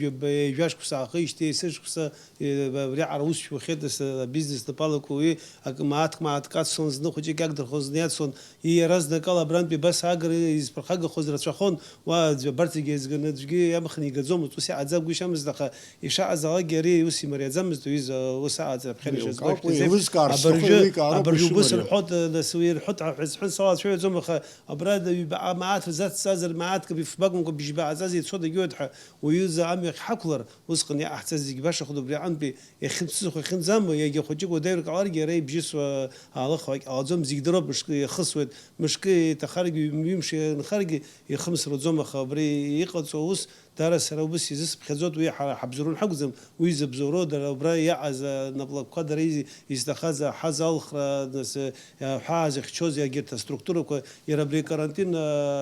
ҩажәа, ҩажәа шықәса аахижьҭеи, есышықәса, е, абриаҟара аус шәухьеит, ас-, абизнес напалақәа уи, ак-, мааҭк, мааҭк ацлон, зны хәыҷык иагдырхуан, зны иацлон, иаразнакала абрантәи абас агра изԥырхагахоз рацәахон, уа аӡәы абарҭ зегьы еизганы аӡәгьы иамхны игаӡомызт, ус иҟаӡам гәышьамызт, аха ишаҟазаалакгьы ари ус имариаӡамызт, уи за-, ус аҟаҵара ԥхьан ишазгәашәҭаз еиԥш, еилкаауп, абыржәы, еилызкаарц сҭахуп, абыржәы еиликаароуп ус убыс имариа. Рҳәоит, нас уи ирҳәоит ҳәа ҳәа сҳәан, салацәажәаӡом, аха Абра ҩба-, а, мааҭ рзацҵазар, мааҭк абри фбагәынкәа бжьба аҵаз еицәоу дагьоуеит ҳәа, уаҩыза амҩахь ҳақәлар, усҟан иҟаҳҵаз зегь башахоит, убри аҟынтәи иахьынԥсыхәа иахьынӡамоу, иагьа хәыҷык уадаҩрак ҟаларгьы, иара ибжьысуа аалыхуагь ҟалаӡом, зегь дыроуп, мышкы иахысуеит, мышкы иҭахаргьы, ҩ-, ҩымш инхаргьы ихымсраӡом, аха абри иҟаҵоу аус Дара сара убас изысԥхьаӡоит, уи ҳара ҳабзоуран ҳакәӡам, уи зыбзоуроу дара убра иаҟаз, а, наплакқәа дара изи-, изҭахаз аҳаз алхра, нас, а, аҳәаа зыхьчоз егьырҭ аструктурақәа, иара абри акарантин, а,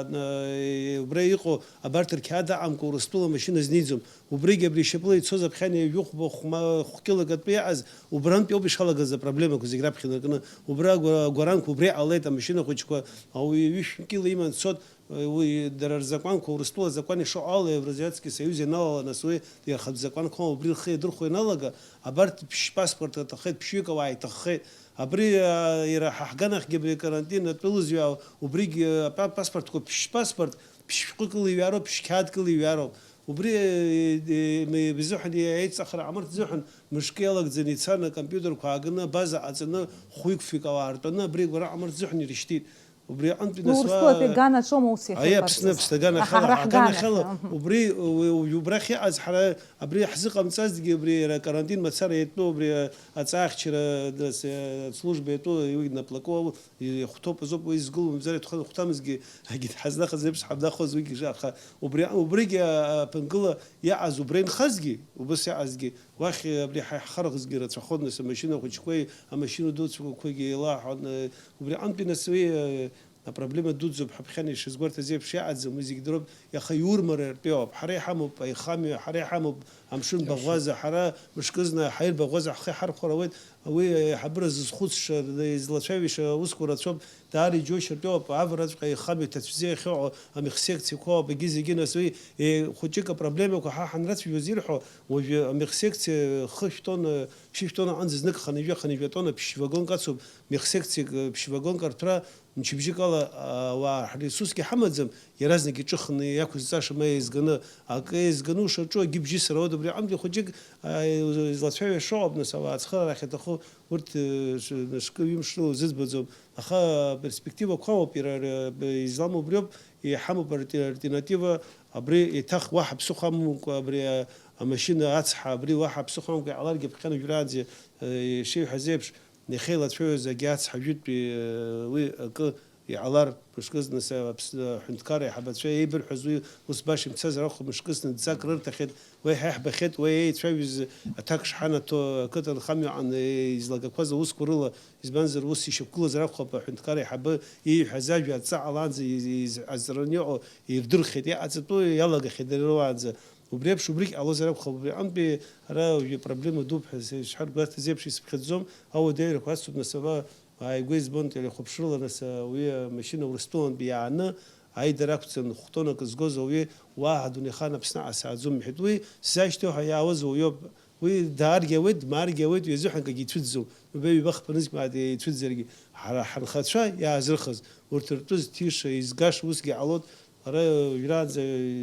а, убра иҟоу абарҭ рқьаад аҟамкәа Урыстәыла амашьына зниӡом. Убригьы абри ишьапыла ицоз аԥхьан ҩажәи хәба хәма-, хә-кьылагатәы иаҟаз, убрантәи ауп ишалагаз апроблемақәа зегь раԥхьа инаркны. Убра агәа-, агәаранқәа убра иҟалеит, амашьына хәыҷқәа, ауаҩы ҩышә кьыла иман дцот, Уи дара рзакәанқәа, Урыстәыла азакәан ишыҟоу ала, Евразиатски союз ианалала, нас уи иара ахатә закәанқәа ауп, убри рхы иадырхәо ианалага, абарҭ ԥшь паспорт аҭаххеит, ԥшьҩык ауаа иҭаххеит. Абри, а, иара ҳа ҳганахьгьы абри акарантин атәылазҩы, убригь, а, па-, паспортқәа, ԥшь паспорт, ԥшь шәҟәык ала иҩароуп, ԥшь қьаадк ала иҩароуп. Убри, э, э, м-, изыҳәан, еиҵахара ҟамырҭ изыҳәан, мышкы иалагӡаны ицан, акомпиутерқәа ааганы, абаза ҟаҵаны, хәҩык-фҩык ауаа ртәаны, абри агәра ҟамырҭ изыҳәан ирышьҭит. Убри аҟынтәи, ну, нас, Урыстәылатәи уа-, аган аҿоума ус иахьа аиеи, иҟарҵаз? Аԥсны, Аԥсны аган, аха ахьала, ҳара аган ҳганахьала, ахьала, аҳ-, убри, у-, у-, убрахь иҟаз ҳара, абри иаҳзыҟамҵазгьы, убри иара акарантин мацара иатәу, убри, а, аҵаахьчара, нас, а, служба иатәу, уи наплакуа, и-, ихәҭоуп азоуп, уи згылоу мамзар ихәҭамызгьы, агьы дҳазнахыз еиԥш ҳамнахуаз уигьы, аха убри, убригьы, а, аԥынгыла иаҟаз, убра инхазгьы, убас иаҟазгьы, Уахь, абри ҳа ҳхарахьгьы рацәахон, нас, амашьына хәыҷқәеи амашьына дуцәақәагьы еилаҳәон. Убри аҟынтәи, нас, уи, э, апроблема дуӡӡоуп, ҳаԥхьан ишазгәарҭаз еиԥш иаҟаӡам, уи зегь дыроуп, иаха иурмарартәи ауп. Ҳара иҳамоуп аихамҩа, ҳара иҳамоуп амшын баӷәаза, ҳара мышкызны ҳаирбаӷәаза ҳхы иҳархәар ауеит. Уи аиҳабыра зызхәыцша, излацәажәаша аусқәа рацәоуп. Даара иџьоушьартәы ауп, авараҵәҟьа аихамҩа ҭацәӡа иахьыҟоу амехсекциақәоуп, егьи зегьы, нас, уи, е, хәыҷык апроблемақәа ҳа ҳанрацәажәоз ирҳәо, уажәы амехсекциа хышә тонна, ԥшьышә тонна аҟынӡа знык хынҩажәа, хынҩажәа тонна ԥшь вагонк ацуп, мехсекциак, ԥшь вагонк арҭәра мчыбжьык ала, а, ауаа ҳресурсгьы ҳамаӡам, Иаразнак иҿыхны иақәызҵаша ма еизганы, акы еизганы ушаҿу, акгьы бжьысыр ауеит, убри аҟынтәи хәыҷык, а, излацәажәаша ыҟоуп, нас, ауаа ацхыраара ахьаҭаху, урҭ, э, ш-, мышкы, ҩымш рыла узыӡбаӡом, аха аперспективақәа ыҟоуп, иара, р-, б-, излам убриоуп, иҳамоуп альтер-, альтернатива, абри еиҭах уаҳа ԥсыхәа амамкәа, абри, а, амашьына ацҳа, абри уаҳа ԥсыхәа амамкәа иҟаларгьы, аԥхьан уажәраанӡа, э, ишеиҳәаз еиԥш, иахьеилацәажәоз агьи ацҳа жәытәтәи, э, уи акы иҟалар, мышкызны са Аԥсны аҳәынҭқарра аиҳабацәа еибырҳәаз уи ус баша имцазар акәхап, мышкызны ӡӡак рырҭахьеит, уи ҳа иаҳбахьеит, уи еицәажәоз аҭак шҳанаҭо ақыҭанхамҩаҟны излагақәаз аусқәа рыла, избанзар, ус ишьақәгылазар акәхап, аҳәынҭқарра аиҳабы ииҳәаз ажәа адҵа ҟалаанӡа из-, из-, азҵараны иҟоу ирдырхьеит, иҟаҵатәу иалагахьеит дара руаанӡа. Убри еиԥш убригь ҟалозар акәхап, убри аҟынтәи ара уажәы проблема дууп ҳәа сшҳаргәарҭаз еиԥш исыԥхьаӡом, ауадаҩрақәа ацуп, нас ара ааигәа избон телехәаԥшрыла, нас, уи амашьына Урыстәылантәи иааны аидара ақәҵан, хә-тоннак згоз ауаҩы уаҳа адунеихаан Аԥсны аасааӡом иҳәеит. Уи сзашьҭоу ҳәа иаауаз уаҩоуп. Уи дааргьы ауеит, дмааргьы ауеит, уи азыҳәангагьы ицәыӡӡом. Убри ҩба-хԥа нызқь мааҭ ицәыӡзаргьы, ҳара ҳанхацәа иаазырхыз, урҭ ртәы зҭиша, изгаша усгьы ҟалоит. Ара уажәраанӡа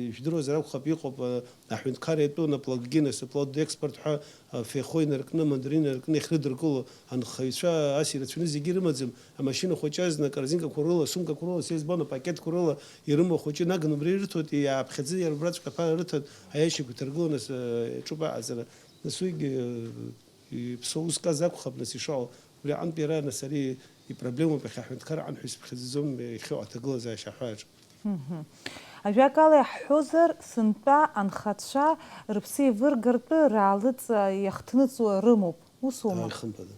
ижәдыруазар акәхап, иҟоуп, а, аҳәынҭқарра иатәу наплакгьы, нас, аплодекспорт ҳәа, а, феихо инаркны, мандарина инаркны иахьрыдыркыло анхаҩцәа ас ирацәаны зегьы ирымаӡам. Амашьына хәыҷы азна, акорзинкақәа рыла, сумкақәа рыла, са избон, апакетқәа рыла ирымоу ахәыҷы наган убра ирыҭоит, иааԥхьаӡа иара убраҵәҟьа аԥара рыҭан, аиашьақәа иҭаргыло, нас, а, иаҿуп аҟаҵара. Нас уигьы, а, иԥсоу узказ акәхап, нас, ишыҟоу. Убри аҟынтә иара, нас, ари ипроблемоуп, иахьа аҳәынҭқар аҟан ҳәа исыԥхьаӡаӡом, иахьоу аҭагылазаашьа аҳәааҿ. Мгм. Ажәакала иаҳҳәозар, сынтәа анхацәа рыԥсы еивыргартәы раалыҵ-, иахҭныҵуа рымоуп, усоума? Ааи, хымԥада.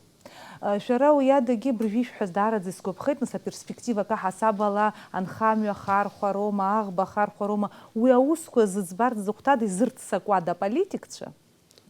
Шәара уи адагьы быржәы ишәҳәаз даараӡа исгәаԥхеит, нас, аперспектива каҳасаб ала анхамҩа хархәароума, аӷба хархәароума, уи аусқәа зыӡбарц зыхәҭада, изырццакуада аполитикцәа?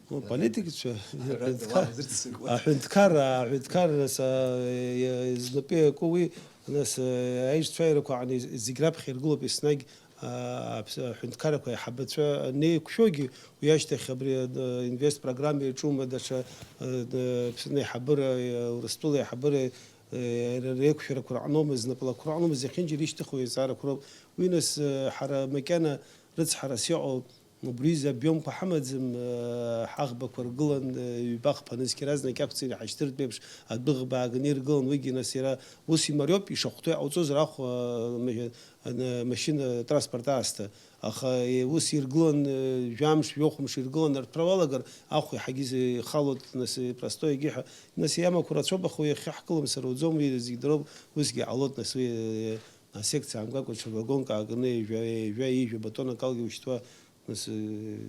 Ну, политикцәа, Ҳәарада, аҳәынҭқар-, уа зырццакуа. Аҳәынҭқарра, аҳәынҭқарра са, е, е, знапы иаку уи, нас, е, аишьцәаирақәа аҟны зегь раԥхьа иргылоуп еснагь, а, аԥс-, аҳәынҭқаррақәа аиҳабацәа анеиқәшәогьы, уи ашьҭахь абри, а, инвест программа иаҿума, даҽа, а, д-, Аԥсны аиҳабыра, а, Урыстәыла аиҳабыра, а, ре-, реиқәшәарақәа рҟноума, знапалақәа рҟноума, зехьынџьара ишьҭыхуа еизарақәа роуп. Уи нас, а, ҳара макьана рыцҳарас иҟоу, Убри изы обиомқәа ҳамаӡам, э, ҳаӷбақәа ргылан, э, ҩба-хԥа нызқь разнак иақәҵаны иҳашьҭыртә еиԥш, адәыӷба ааганы иргылан, уигьы нас иара ус имариоуп, ишахәҭоу иҟауҵозар ахә, э, ма-, э, машьына, транспорт аасҭа. Аха, э, ус иргылан, э, жәамш, жәохәмш иргылан, арҭәра уалагар, ахә иаҳагьы ихалоит, нас, э, простой егьи ҳәа. Нас иамақәа рацәоуп, аха уи иахьаҳкылым сара уӡом, уи зегь дыроуп, усгьы ҟалоит, нас уи, э, асекциа аамгакәа ҽа вагонк аакны, ҩажәа, ҩажәа, ҩажәа батон акалгьы ушьҭуа, Нас, э,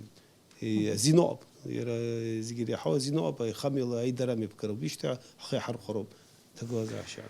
э, азин ыҟоуп. Иара, э, зегьы иреиҳау азин ыҟоуп, аихамҩала аидара амҩаԥгара убжьышьҭа ҳхы иаҳархәароуп, ҭагылазаашьа.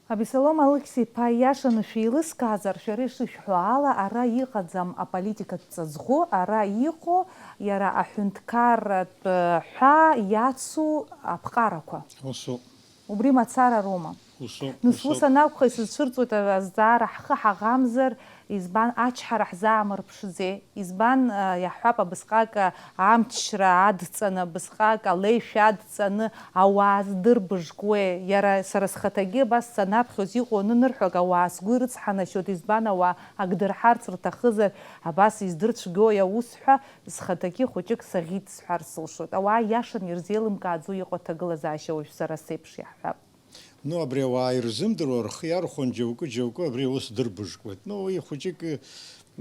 Абесалом Алықьса-иԥа, ииашаны шәеилыскаазар, шәара ишышәҳәо ала, ара иҟаӡам аполитикатә ҵаҵӷәы, ара иҟоу иара аҳәынҭқарратә ҳәа иацу аԥҟарақәа. Усоуп. Убри мацара роума? Усоуп, Нас ус усоуп. Анакәха, исызцәырҵуеит азҵаара, ҳхы ҳаӷамзар, избан ачҳара ҳзаамырԥшӡеи? Избан, а, иаҳҳәап, абысҟак, а, амчра адҵаны, абысҟак алеишәа адҵаны ауаа здырбыжкуеи? Иара сара схаҭагьы абас санаԥхьоз иҟоу анынырҳәалак, ауаа сгәы ирыцҳанашьоит, избан ауаа ак дырҳарц рҭахызар, абас издырцәгьои аус ҳәа, Схаҭагьы хәыҷык саӷьит сҳәар сылшоит. Ауаа иашан ирзеилымкааӡо иҟоу аҭагылазаашьа уажә сара сеиԥш иаҳҳәап. Ну, абри ауаа ирзымдыруа рхы иархәон џьоукы, џьоукы абри аус дырбыжкуеит. Ну, уи хәыҷык, э,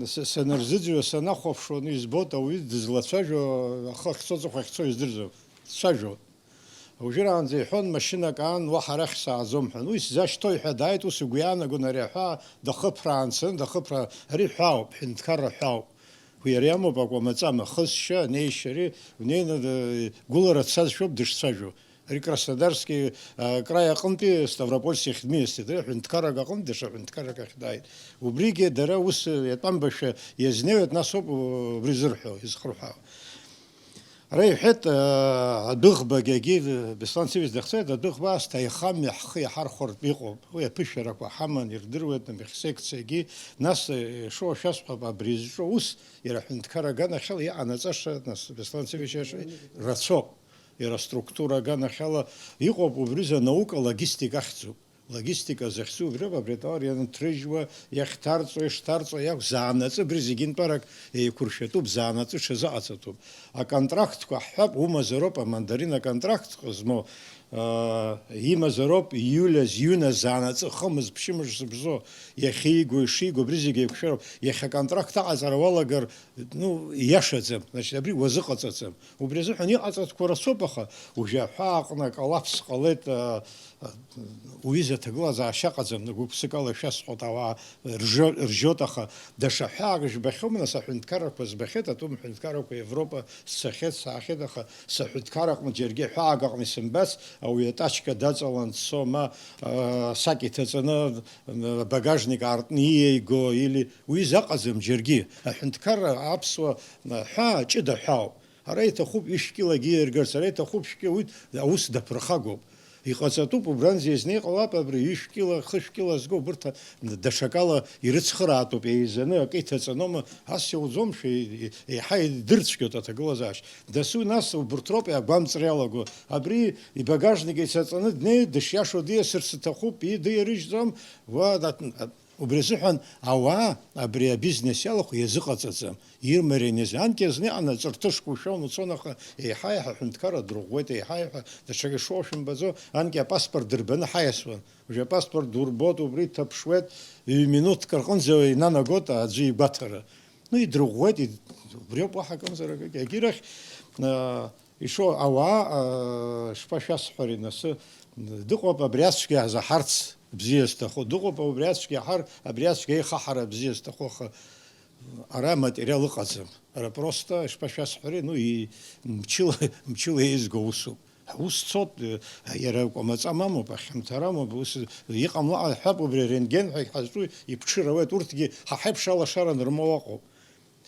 с-, санырзыӡырҩуа, санахәаԥшуа, ну, избоит, ауаҩы дызлацәажәо, ахы ахьцо, аҵыхәа ахьцо издырӡом. Дцәажәон. Уажәраанӡа иҳәон, машьынак аан, уаҳа арахь сааӡом ҳәа. Уи сзашьҭоуи ҳәа дааит, ус игәы иаанагон ари аҳәаа дахыԥраан дцаны, дахыԥраа, ари ҳәаауп, ҳәынҭқарра ҳәаауп. Уи ари амоуп акәамаҵама, хысшьа, неишьа, ари унеины, д-, гәылара дцазшәоуп дышцәажәо. Ари Краснодарски, а, край аҟынтәи Ставропольски ахьдмиасит, ари ҳәынҭқаррак аҟынтә даҽа ҳәынҭқаррак ахь дааит. Убригьы дара ус иатәамбашәа иазнеиуеит, нас ауп убри зырҳәо, изхырҳәаауа. Ара иҳәеит, аа, адәыӷбагьы, Беслан Сивиц дахьцоит, адәыӷба аасҭа аихамҩа ҳхы иаҳархәартә иҟоуп. Уи аԥышәарақәа ҳаман, ирдыруеит, нахьхь секциагьы. Нас, э, ишыуа шәасҳәап, абри зҿу ус, иара аҳәынҭқар аганахьала иҟанаҵаша, нас, Беслан Сивиц иашоу, рацәоуп. Иара аструктура аганахьала иҟоуп, убри рзы анаука логистика ахьӡуп. Логистика захьӡу убриоуп, абри атовар ианҭрыжьуа, иахьҭарҵо, ишҭарҵо иакәзаанаҵы, абри зегьы нтәарак еиқәыршәатәуп, заанаҵы ҽазыҟаҵатәуп. Аконтрактқәа ҳҳәап, умазароуп, амандарин аконтракт змоу, аа, имазароуп, ииулиаз, иҩназ заанаҵы, хымыз, ԥшьымш зыбзоу, иахьиго, ишиго, абри зегьы еиқәшәароуп. Иахьа аконтракт аҟаҵара уалагар, ну, ииашаӡам, значит, абри уазыҟаҵаӡам. Убри азыҳәан иҟаҵатәқәа рацәоуп, аха уажәы аҳәаа аҟны аколлапс ҟалеит, а, а, уҩыза аҭагылазаашьа ыҟаӡам, гәык-ԥсыкала шәасҳәоит, ауаа ржо-, ржьоит, аха даҽа ҳәаак жәбахьоума, нас, аҳәынҭқаррақәа збахьеит, атәым ҳәынҭқаррақәа Европа сцахьеит, саахьеит, аха сыҳәынҭқар аҟны џьаргьы ҳәаак аҟны исымбац, ауаҩы атачка даҵалан дцо, ма, а, сак иҭаҵаны, м, багажник аартны ииаиго, или, уҩыза ыҟаӡам џьаргьы. Аҳәынҭқарра аԥсуа, м, ҳәаа ҷыда ҳәаауп. Ара иҭахуп ҩышә кьылагьы ииаргарц, ара иҭахуп шәкьы, уи аус даԥырхагоуп. Иҟаҵатәуп, убранӡа иазны иҟалап абри ҩышә кьыла, хышә кьыла зго, убырҭ даҽакала ирыцхыраатәуп, еизаны акы иҭаҵанома, ас иауӡомшәа, е-, е-, еиҳа идырцәгьоит аҭагылазаашьа. Дасу нас убырҭ роуп агәамҵра иалаго. Абри ибагажник ицаҵаны днеи, дышиашоу диасырц иҭахуп, идиарыжьӡом, уа, дат-, Убри азыҳәан ауаа абри абизнес иалахәу иазыҟаҵаӡам. Ирмариан изы. Анкьа зны иҟан аҵарҭышқәа ушәон, уцон, аха еиҳа-еиҳа аҳәынҭқарра дырӷәӷәеит, еиҳа-еиҳа даҽакы шыҟоу шәымбаӡо, анкьа апаспорт дырбаны ҳаиасуан. Уажәы апаспорт дурбоит, убри дҭаԥшуеит, ҩ-минуҭк рҟынӡа инанагоит аӡәы игәаҭара. Ну, идырӷәӷәеит, ид-, убриоуп, уаҳа акымзар акгьы. Егьирахь, а, Ишо-, ауаа, аа, шԥашәасҳәари, нас, дыҟоуп абри ацәгьа ҳзаҳарц бзиа зҭаху, дыҟоуп убри ацәгьа ҳар-, абри ацәгьа ихаҳара бзиа зҭаху, аха ара аматериал ыҟаӡам. Ара просто, шԥашәасҳәари, ну, и-, мчыла, мчыла еизго усуп. Аус цот, э, иара кәамаҵа мамоуп, ахьамҭара амоуп, ус иҟамлаҟа ҳәап, убри арентген ҳәа ҳазҿу иԥҽыр ауеит, урҭгьы ҳа ҳаиԥш алашара анырмоу ыҟоуп.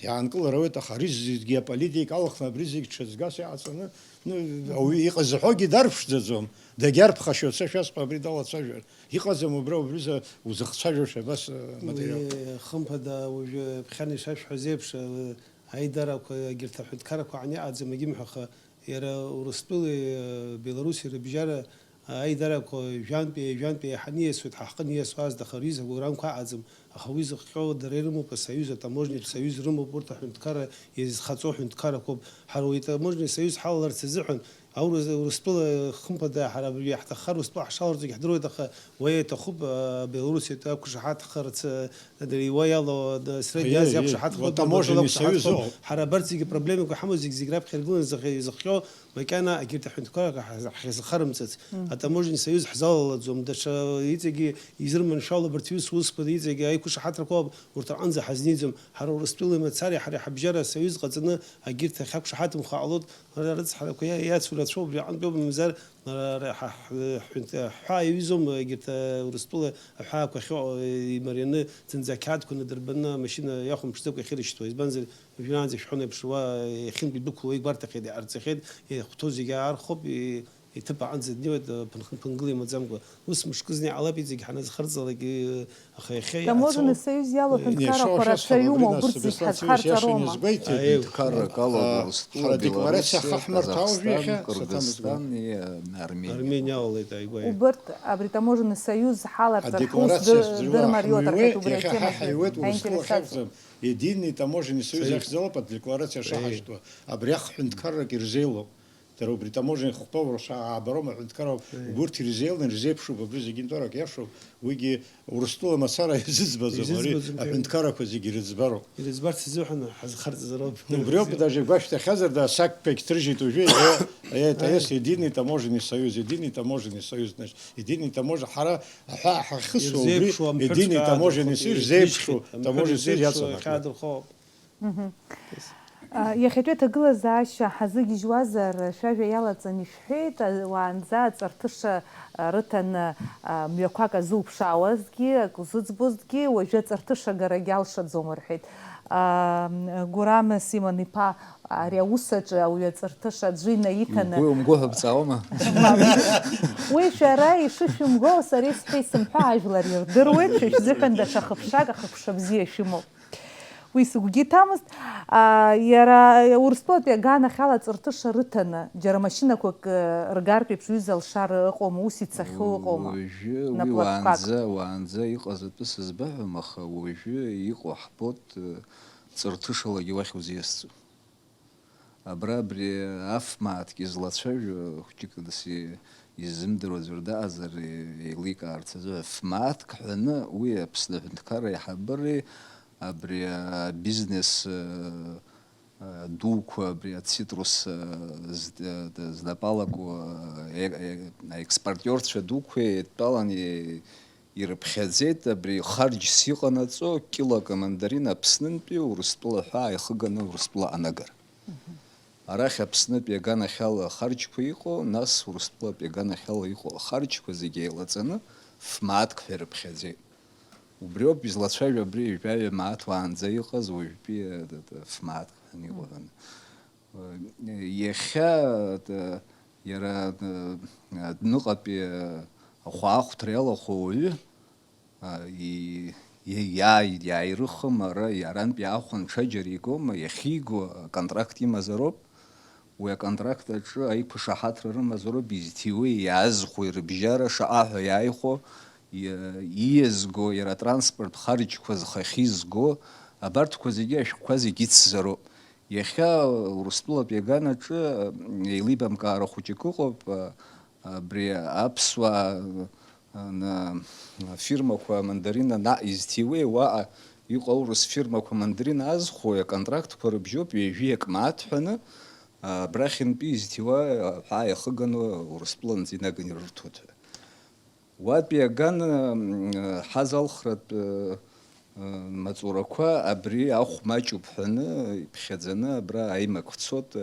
Иаанкылар ауеит, аха ари зегьы аполитика алаханы, абри зегь ҽаӡгас иҟаҵаны, ну, ауаҩы иҟазҳәогьы дарԥшӡаӡом, дагьарԥхашьоит, са шәасҳәап, абри далацәажәар. Иҟаӡам убра, убри за-, узыхцәажәошәа абас, э, материал. Уи, хымԥада, уажәы ԥхьан ишашәҳәаз еиԥш, э, аидарақәа, егьырҭ аҳәынҭқаррақәа аан иҟаӡам, егьымҳәаха, иара Урыстәылеи, э, Белоруссиеи рыбжьара Аидарақәа жәантәи, жәантәи еиҳаны ииасуеит, ҳа ҳҟны ииасуа аазҭахар, аҩыза агәыӷра амкәа аҟаӡам, аха уи зыхҟьо дара ирымоуп, асоюз атаможнитә союз рымоуп, урҭ аҳәынҭқарра иазхаҵо ҳәынҭқаррақәоуп, ҳара уи атаможнитә союз ҳалаларц азыҳәан, аурыс-, Урыстәыла, хымԥада, ҳара абри иаҳҭаххар Урыстәыла ҳшаларҵогьы ҳдыруеит, аха уа иаҭахуп, а, Белоруссиатәи ақәшаҳаҭхарц, а, Дара иуа иалоу, а, Средняя Азиа, аиеи, аиеи, акәшаҳаҭхоуп, таможенный союз Урыстәыла, ыҟоуп. Ҳара абарҭ зегьы проблемақәа ҳамоу зегь, зегь раԥхьа иргыланы изых-, изыхҟьо, макьана егьырҭ аҳәынҭқаррақәа ҳа-, ҳзыхарымҵац. Мм. Атаможенный союз ҳзалалаӡом, даҽа иҵегьы изырманшәало абарҭ иус, усқәа иҵегьы аиқәшаҳаҭрақәа ыҟоуп, урҭ рҟынӡа ҳазниӡом. Ҳара Урыстәылеи мацареи ҳареи ҳабжьара асоюз ҟаҵаны егьырҭ ахьақәшаҳаҭымхо ҟалоит, ара рыцҳарақәа иа-, иацу рацәоуп, убри аҟынтәоуп, мамзар, Ара ҳа ҳҳәаа иаҩызоума, егьырҭ, э, Урыстәыла аҳәаақәа ахьыҟоу, э, имарианы, зынӡа ақьаадқәа надырбаны, амашьына иахәамԥшӡакәа иахьырышьҭуа? Избанзар, уажәраанӡа ишәҳәон еиԥш, уа иахьынтә идәықәло игәарҭахьеит, иҟарҵахьеит, ихәҭоу зегьы аархоуп, и-, иҭыԥ аҟынӡа днеиуеит, э, ԥын-, ԥынгыла имаӡамкәа. Ус мышкызны иҟалап, иҵегь ҳаназхырҵалак, э, Аха иахьа Таможенный иаацәоу союз иалоу Э, ҳәынҭқаррақәа иашоу рацәаҩума, Сабрина убырҭ зегь Сыбеслан ҳазхарҵароума? Сиашин изгәеиҭеит. Аҳәынҭқаррак алоуп А, Урыстәыла, ҳара адекларациа Белоруссиа, ахаҳмырҭәаауажә иахьа, Казахстан, Саҭамыз Кыргызстан, гәеиҭеит. Э, Армениа. Армениа алалеит ааигәа. Убырҭ абри таможенный союз ҳаларҵар Адекларациа ҳус дыр-, здыруа дырмариоуп, ҳмыҩуеит, аҳәатәи убри иахьа ҳа атема ҳаиуеит, Урыстәыла ҳаиԥхьаӡам. Единый таможенный союз Союз. Иахьӡалоуп адекларациа Аиеи. Шаҳашьҭуа. Абри аҳ ҳәынҭқаррак ирзеилоуп. Дара убри таможенный хықәкы рацәа аабароума аҳәынҭқарра, Аиеи. Убырҭ ирзеилан, ирзеиԥшуп, абри зегьы нтәарак иашоуп, уигьы Урыстәыла мацара изыӡбаӡом, ари Изыӡбаӡом, аиеи. Аҳәынҭқаррақәа зегьы ирыӡбароуп. Ирыӡбарц азыҳәан ҳазхарҵазароуп. Убриоуп, даже гәашәҭахьазар, да, сакԥагь ҭрыжьит уажәы, э, э, это Аиеи. Есть единый таможенный союз, единый таможенный союз, значит, единый таможенный, ҳара аҳәаа ҳахьысуа убри, Ирзеиԥшу амҳәыр единый ҵкы таможенный союз, аадырхәоит, ирзеиԥшу, ирзеиԥшу, таможенный союз ирзеиԥшу иацу иахьаадырхәо. Мгм. Yes. А, иахьатәи аҭагылазаашьа ҳазыгьежьуазар, шәажәа иалаҵан ишәҳәеит, а, уаанӡа аҵарҭыша, а, рыҭаны, а, мҩақәак азуԥшаауазгьы, акы узыӡбозҭгьы, уажәы аҵарҭыша агарагьы алшаӡом рҳәеит. А, Гурам Симон-иԥа, ари аус аҿы ауаҩы аҵарҭыша аӡәы инаиҭаны Угәы умгәаҳәа бҵаауама? Уи шәара ишышәымгәоу, сара исҳәеи сымҳәа ажәлар ирдыруеит, шәа шәзыҳәан даҽа хыԥшак, ахыԥша бзиа шәымоуп. Уи сыгәгьы иҭамызт. А, иара Урыстәылатәи аганахьала аҵарҭыша рыҭаны, џьара машьынақәак, э, ргартә еиԥш ҩыза алшара ыҟоума, ус ицахьоу ыҟоума? Уажәы уи наплакқәак. Уаанӡа, уаанӡа иҟаз атәы сызбаҳәом, аха уажәы иҟоу ҳбоит, э, ҵарҭышалагьы уахь узиасӡом. Абра абри аф мааҭк излацәажәо, хәҷык нас и-, иззымдыруа аӡәыр даҟазар, е-, еиликаарц азы, аф мааҭк ҳәаны уи Аԥсны аҳәынҭқарра аиҳабыреи абри абизнес, э, э, дуқәа, абри ацитрус, э, зд-, э, д-, знапалаго, э, э, аекспортиорцәа дуқәеи еидтәалан е-, ирыԥхьаӡеит абри харџьс иҟанаҵо килак амандарин Аԥснынтәи Урыстәыла ҳәа ааихыганы Урыстәыла анагара. Арахь Аԥснытәи аганахьала ахарџьқәа иҟоу, нас Урыстәылатәи аганахьала иҟоу ахарџьқәа зегьы еилаҵаны ф мааҭк ҳәа ирыԥхьаӡеит. Убриоуп излацәажәо абри ҩажәаҩа мааҭ уаанӡа иҟаз уажәтәи, э, д-, д-, ф мааҭк ҳәа иҟоу ҳәа. Иахьа, д-, иара, д-, адәныҟатәи, э, ахәаахәҭра иалахәу ауаҩы, а, и-, и-, иааи-, иааирыхым, ара, арантә иаахәаны ҽаџьара игома, иахьиго аконтракт имазароуп. Уи аконтракт аҿы аиқәышаҳаҭра рымазароуп, изҭиуеи иаазхәои рыбжьара шаҟа ҳәа иааихәо, и-, ииазго, иара атранспорт харџьқәа зхахьы изго, абарҭқәа зегьы, ашәҟәқәа зегьы ицзароуп. Иахьа Урыстәылатәи аганаҿы, м, еилибамкаара хәыҷык ыҟоуп, а, абри аԥсуаа, ана, афирмақәа амандарина наҟ изҭиуеи, уаҟа иҟоу аурыс фирмақәа амандарина азхуеи, аконтрактқәа рыбжьоуп, ҩажәиак мааҭ ҳәаны, абрахьынтәи изҭиуа ҳәаа иахыганы Урыстәыланӡа инаганы ирырҭоит ҳәа. Уатәи аган, м, ҳазалхратә, м, маҵурақәа абри ахә маҷуп ҳәаны иԥхьаӡаны абра аимак цот,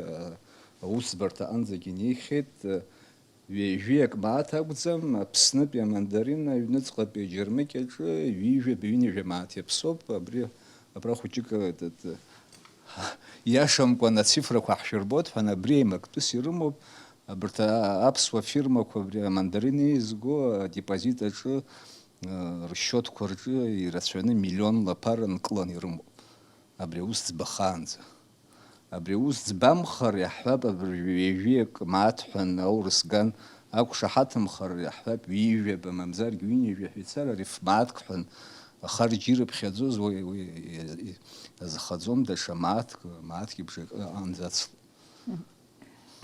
аусӡбарҭа аҟынӡагьы инеихьеит. Ҩажәиак мааҭ акәӡам, Аԥснытәи амандарин аҩныҵҟатәи аџьармыкьаҿы ҩажәа, ҩынҩажәа мааҭ иаԥсоуп, абри, абра хәыҷык, т-, т-, иашамкәан ацифрақәа ҳшәырбоит ҳәа, абри еимактәыс ирымоуп, абарҭ а-, аԥсуа фирмақәа абри амандарин еизго адепозит аҿы, э, рсчиотқәа рҿы ирацәаны миллионла ԥара нкыланы ирымоуп. Абри аус ӡбахаанӡа. Абри аус ӡбамхар, иаҳҳәап, абыржәы ҩажәиак мааҭ ҳәа аурыс ган ақәшаҳаҭымхар, иаҳҳәап, ҩажәаба мамзаргьы ҩынҩажәа ҳәа ицар, ари ф мааҭк ҳәа ахарџь ирыԥхьаӡоз, уи, уи азхаӡом, даҽа мааҭк, мааҭк ибжакы аҟанӡа ацлон.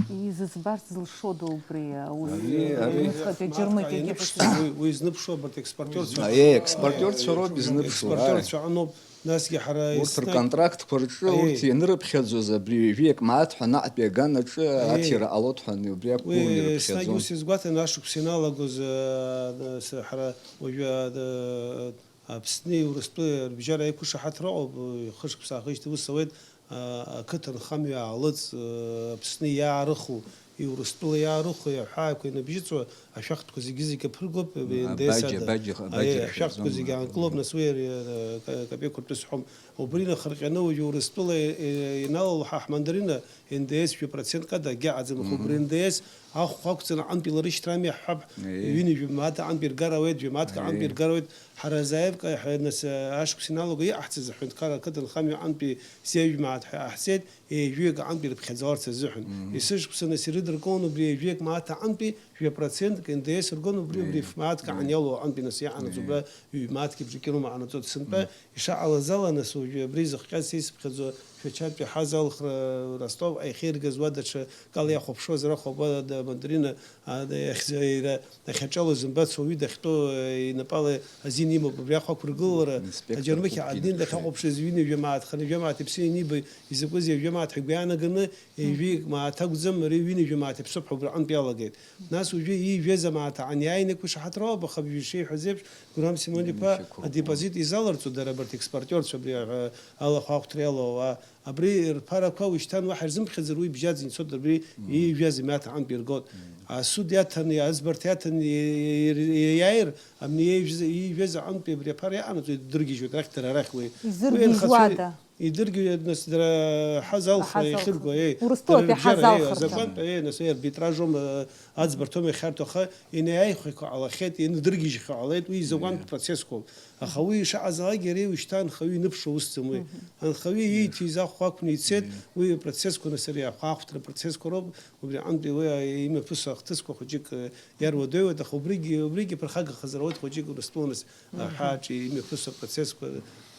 Изыӡбарц зылшода убри аус? Ари, ари. Аҩныҵҟатәи аџьармыкьагьы ԥшӡа. Уи, уи изныԥшуа абарҭ експортерцәа. Аиеи, експортерцәа роуп изныԥшуа, аиеи. Експортерцәа аҟаноуп. Насгьы ҳара урҭ еснагь рконтрактқәа рҿы, аиеи, урҭ ианырыԥхьаӡоз абри ҩажәиак мааҭ ҳәа наҟтәи аган аҿы, аиеи, аҭира ҟалоит ҳәа убри акәны, уи еснагь ирыԥхьаӡон. Ус иазгәаҭан, ашықәс ианалагоз, э, ҳара уажәы, э, Аԥсни Урыстәылеи рыбжьара аиқәышаҳаҭра ыҟоуп, хышықәса аахижьҭеи ус ауеит, а, ақыҭанхамҩа аалыҵ, а, Аԥсны иаарыху, Урыстәыла иаарыху аҳәаақәа инабжьыҵуа ашәахтәқәа зегьы-зегьы аԥыргоуп, М, Н Д С абаџьар, ада. Абаџьар, абаџьар Аиеи, ршәаӡом, ашәахтәқәа зегьы аанкылоуп, нас уи ари, а, ка-, капеиқәа ртәы сҳәом. Убри инахырҟьаны уажәы Урыстәыла, е, е, иналало ҳа ҳмандарина, Н Д С жәа процентк ада акгьы аӡам, аха убри Н Д С ахәхәа ақәҵаны аҟынтәи ларышьҭрами ҳҳәап, ҩынҩажәа мааҭ аҟынтәи иргар ауеит, жәа мааҭк аҟынтәи иргар ауеит. Ҳара азааивка ҳәа нас, ашықәс иналаго иҟаҳҵаз аҳәынҭқарра ақыҭанхамҩа аҟынтәи зеижә мааҭ ҳәа иҟаҳҵеит, ҩажәаҩык аҟынтәи ирыԥхьаӡаларц азыҳәан. Есышықәса нас ирыдыркылон убри ҩажәаҩык мааҭ аҟынтәи жәа процентк Н Д С ргон, убри, убри ф мааҭк аҟан иалоу аҟынтәи нас иаҟанаҵо убра ҩ мааҭки бжаки роума аҟанаҵо, сынтәа ишаҟалаз ала, нас уажәы абри зыхҟьаз са исыԥхьаӡо Шәачатәи ҳазалхра Ростов аихеиргаз уа даҽа кала иахәаԥшуазар акәхап, уа да-, Мандарина, а, да-, иахьӡа-, иара дахьаҿало зымбац уаҩы дахьтәоу, э, инапала азин имоуп, убри ахә ақәыргылара, инспектор аџьармыкьа хәыҷы адин инаԥшааит. Дахьахәаԥшыз ҩынҩажәа мааҭ, хынҩажәа мааҭ иԥсы ианиба, изакәызеи ҩажәа мааҭ ҳәа игәы иаанаганы, ҩажәаҩык мааҭ акәӡам, ари ҩынҩажәа мааҭ иаԥсоуп ҳәа убраҟынтә иалагеит. Нас уажәы ҩажәа мааҭ аан иааины иқәышаҳаҭроуп, аха бжьы шеи ҳәа зеиԥш, Гәырам Симон-иԥа, Ҩынҩажәа шьоуқәа ракәым. Адепозит изаларҵо дара абарҭ експортиорцәа абри, а, алахәаахәҭра иалоу ауаа, абри рԥарақәа ушьҭан уаҳа ирзымԥхьаӡар, уи бжьаӡ ицот, абри ҩажәа мааҭ аҟынтә иргот. Асуд иаҭан, аӡбарҭа иаҭан, и-, и-, и-, иаир, абни ҩажәа, ҩажәа аҟынтәи абри аԥара иаҟанаҵоит, идыргьежьуеит, арахь дара арахь уи. Уи анхацәа изыргьежьуада? Идыргьы, нас, дара ҳазалхра Аҳазалхра. Иахьырго, еи, Урыстәылатәи дара рыбжьара, еи, ҳазалхырцәа. Азакәантә, еи, нас, еи, арбитраж аума, э, аӡбарҭоума иахьарҭо, аха инеиааихәақәа ҟалахьеит, индыргьежьха ҟалеит, уи изакәантә Иа. Процессқәоуп. Аха уи ишаҟазаалак иара уи шьҭа анхаҩы иныԥшуа усӡам уи. Мгм. Анхаҩы Иа. Ииҭиз ахәқәа ақәны ицеит, Иа. Уи процессқәа, нас, ари ахәаахәҭра процессқәа роуп, убри аҟынтәи уи имҩаԥысуа ахҭысқәа хәыҷык, э, иаруадаҩуеит, аха убригьы, убригьы ԥырхагахазар ауеит хәыҷык Урыстәыла, нас, Мгм. Аҳәааҿы имҩаԥысуа процессқәа,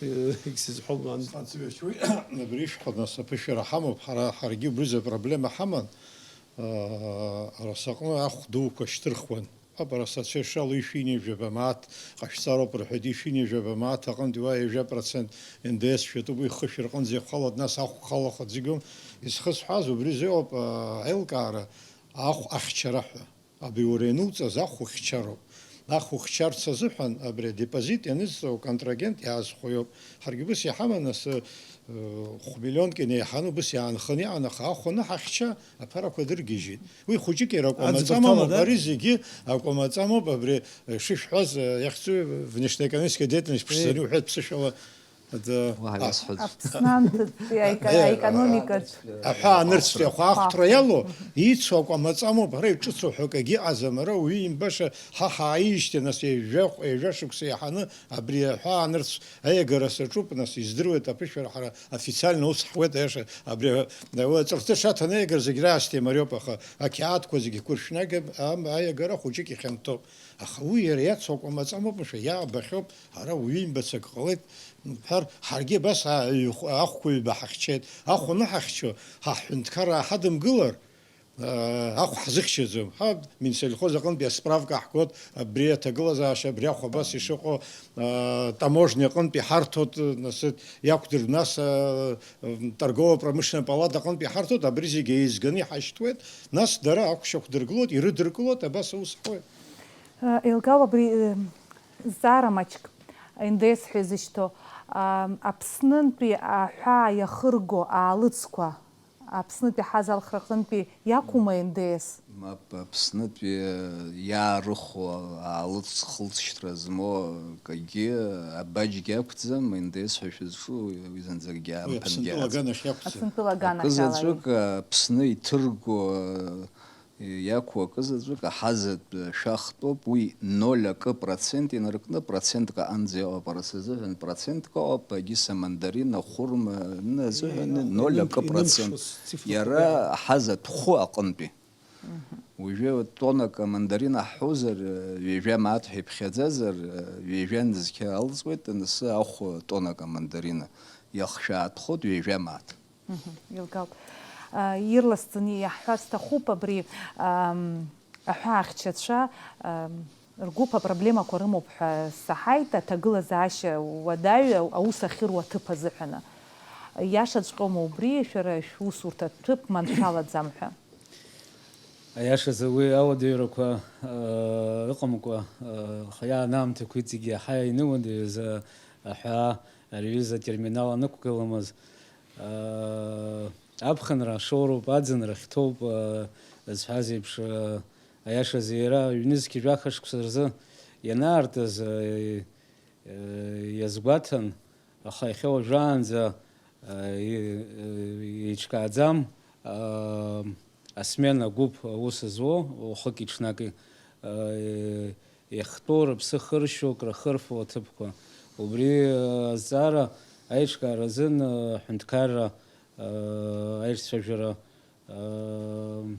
э, егьсызҳәом, ан- Сан Сивич, уи абри ишәҳәо, нас, аԥышәара ҳамоуп, ҳара, ҳаргьы убризы апроблема ҳаман, аа, Арасаҟны ахә дуқәа шьҭырхуан. Аб Арасацәа ишалоу ишәи ҩажәаба мааҭ ҟашәҵароуп рҳәеит, ишәи ҩажәаба мааҭ аҟынтә уа ҩажәа процент Н Д С шәатәуп, уи хышә рҟынӡа ихалоит, нас ахә халахаӡ игом. Изхысҳәааз убри азы ауп, аа, аилкаара, ахә ахьчара ҳәа. Абиура иануҵаз ахә ухьчароуп. Ахә ухьчарц азыҳәан абри адепозит ианызҵо аконтрагент иаазхәо иоуп. Ҳаргьы убас иҳаман, нас, э, хә-миллионк инеиҳаны убас иаанханы иҟан, аха ахә аныҳахьча, аԥарақәа дыргьежьит. Уи хәыҷык иара акәамаҵамоуп, Аӡбарҭала, да? Ари зегьы акәамаҵамоуп, абри, э, шышәҳәаз, э, иахьӡу внешнеэкономическая деятельность ԥшӡаны Э. иуҳәеит ԥсышәала. Аӡы, Уаҳа а, иасҳәаӡом. Аԥсны анҭыҵтәи аи-, Э, аекономикатә аҳәаанырцәтәи ахәаахәҭра иалоу, ицу акәамаҵамоуп, ҳара иҿыцу ҳәа акгьы ыҟаӡам, ара уаҩы имбаша, ҳа ҳааижьҭеи, нас, ҩажәа, ҩажәа шықәса иаҳаны абри аҳәаанырцә аиагара саҿуп, нас, издыруеит аԥышәара ҳара официально ус ҳуеит, аиаша, абри, уи аҵыхәтәы шаҭаны аиагара зегь раасҭа имариоуп, аха ақьаадқәа зегь қәыршәны ага-, ам-, аиагара хәыҷык ихьанҭоуп. Аха уи иара иацу акәамаҵамоуп, мшәа, иаабахьоуп, ара уаҩы имбац акы ҟалеит, мҳәар, ҳаргьы абас аҩхә-, ахәқәа ҩба ҳахьчеит. Ахә аныҳахьчо, ҳа ҳҳәынҭқарра ҳадымгылар, аа, ахә ҳзыхьчаӡом. Ҳа Минсельхоз аҟынтәи асправка ҳгоит, абри аҭагылазаашьа, абри ахә абас ишыҟоу, аа, таможня аҟынтәи ҳарҭоит, нас, иақәдыртә, нас, аа, торгово-промышленная палата аҟынтәи ҳарҭоит, абри зегьы еизганы иҳашьҭуеит, нас дара ахә шьақәдыргылоит, ирыдыркылоит, абас аус ҳуеит. Елгал, абри, э, зҵаара маҷк, Н Д С ҳәа изышьҭоу, а, Аԥснынтәи аҳәаа иахырго аалыҵқәа, Аԥснытәи аҳазалхра аҟынтәи иақәума Н Д С? Мап, Аԥснытәи иаарыху аалыҵ хылҵшьҭра змоу акгьы абаџьгьы ақәӡам, Н Д С ҳәа шәызҿу уи зынӡакгьы Уи амԥынгьы Аԥсынтәыла аӡам. Аганахь иақәӡам. Аԥсынтәыла аганахь Акы ала. Заҵәык Аԥсны иҭырго, Иақәу акы заҵәык аҳазатә шәахтәоуп, уи ноль акы процент инаркны, процентк аҟынӡа иҟоуп, ара сазыҳәан процентк ыҟоуп, агьыс амандарин, ахәырма, ны азыҳәан, Иа-, ноль акы иным-, процент. Инымшоз цифрақәа Иара иа- аҳазатә хәы аҟынтәи. Мгм. Уажәы тоннак амандарин аҳҳәозар, ҩажәа мааҭ ҳәа иԥхьаӡазар, ҩажәа нызқьы алҵуеит, анысы ахә тоннак амандарина. Иахшәаатәхоит ҩажәа мааҭ. Мгм, илгалт. А, ирласӡаны иаҳҳәар сҭахуп абри, ам, аҳәаахьчацәа, ам, ргәыԥ апроблемақәа рымоуп ҳәа саҳаит, аҭагылазаашьа уадаҩы аус ахьыруа аҭыԥ азыҳәаны. Иашаҵәҟьоума убри, шәара шәусурҭа ҭыԥ маншәалаӡам ҳәа? Аиашазы уи ауадаҩрақәа, а, ыҟамкәа, а, аха иааны аамҭақәа иҵегьы иаҳа инуадаҩыз, а, аҳәаа ари аҩыза атерминал анықәгыламыз, аа, аԥхынра ашоуроуп, аӡынра ахьҭоуп, аа, зҳәаз еиԥш, аа, аиашазы иара ҩнызқь жәаха шықәса рзы ианаартыз, аа, иазгәаҭан, аха иахьа уажәраанӡа, аа, и-, еиҿкааӡам, аа, асмена гәыԥ аус зуоу, уахыки-ҽнаки, аа, иахьтәоу рыԥсы хыршьу, крахырфу аҭыԥқәа. Убри, э, азҵаара аиҿкаара азын, э, аҳәынҭқарра, э, аиҿцәажәара, э,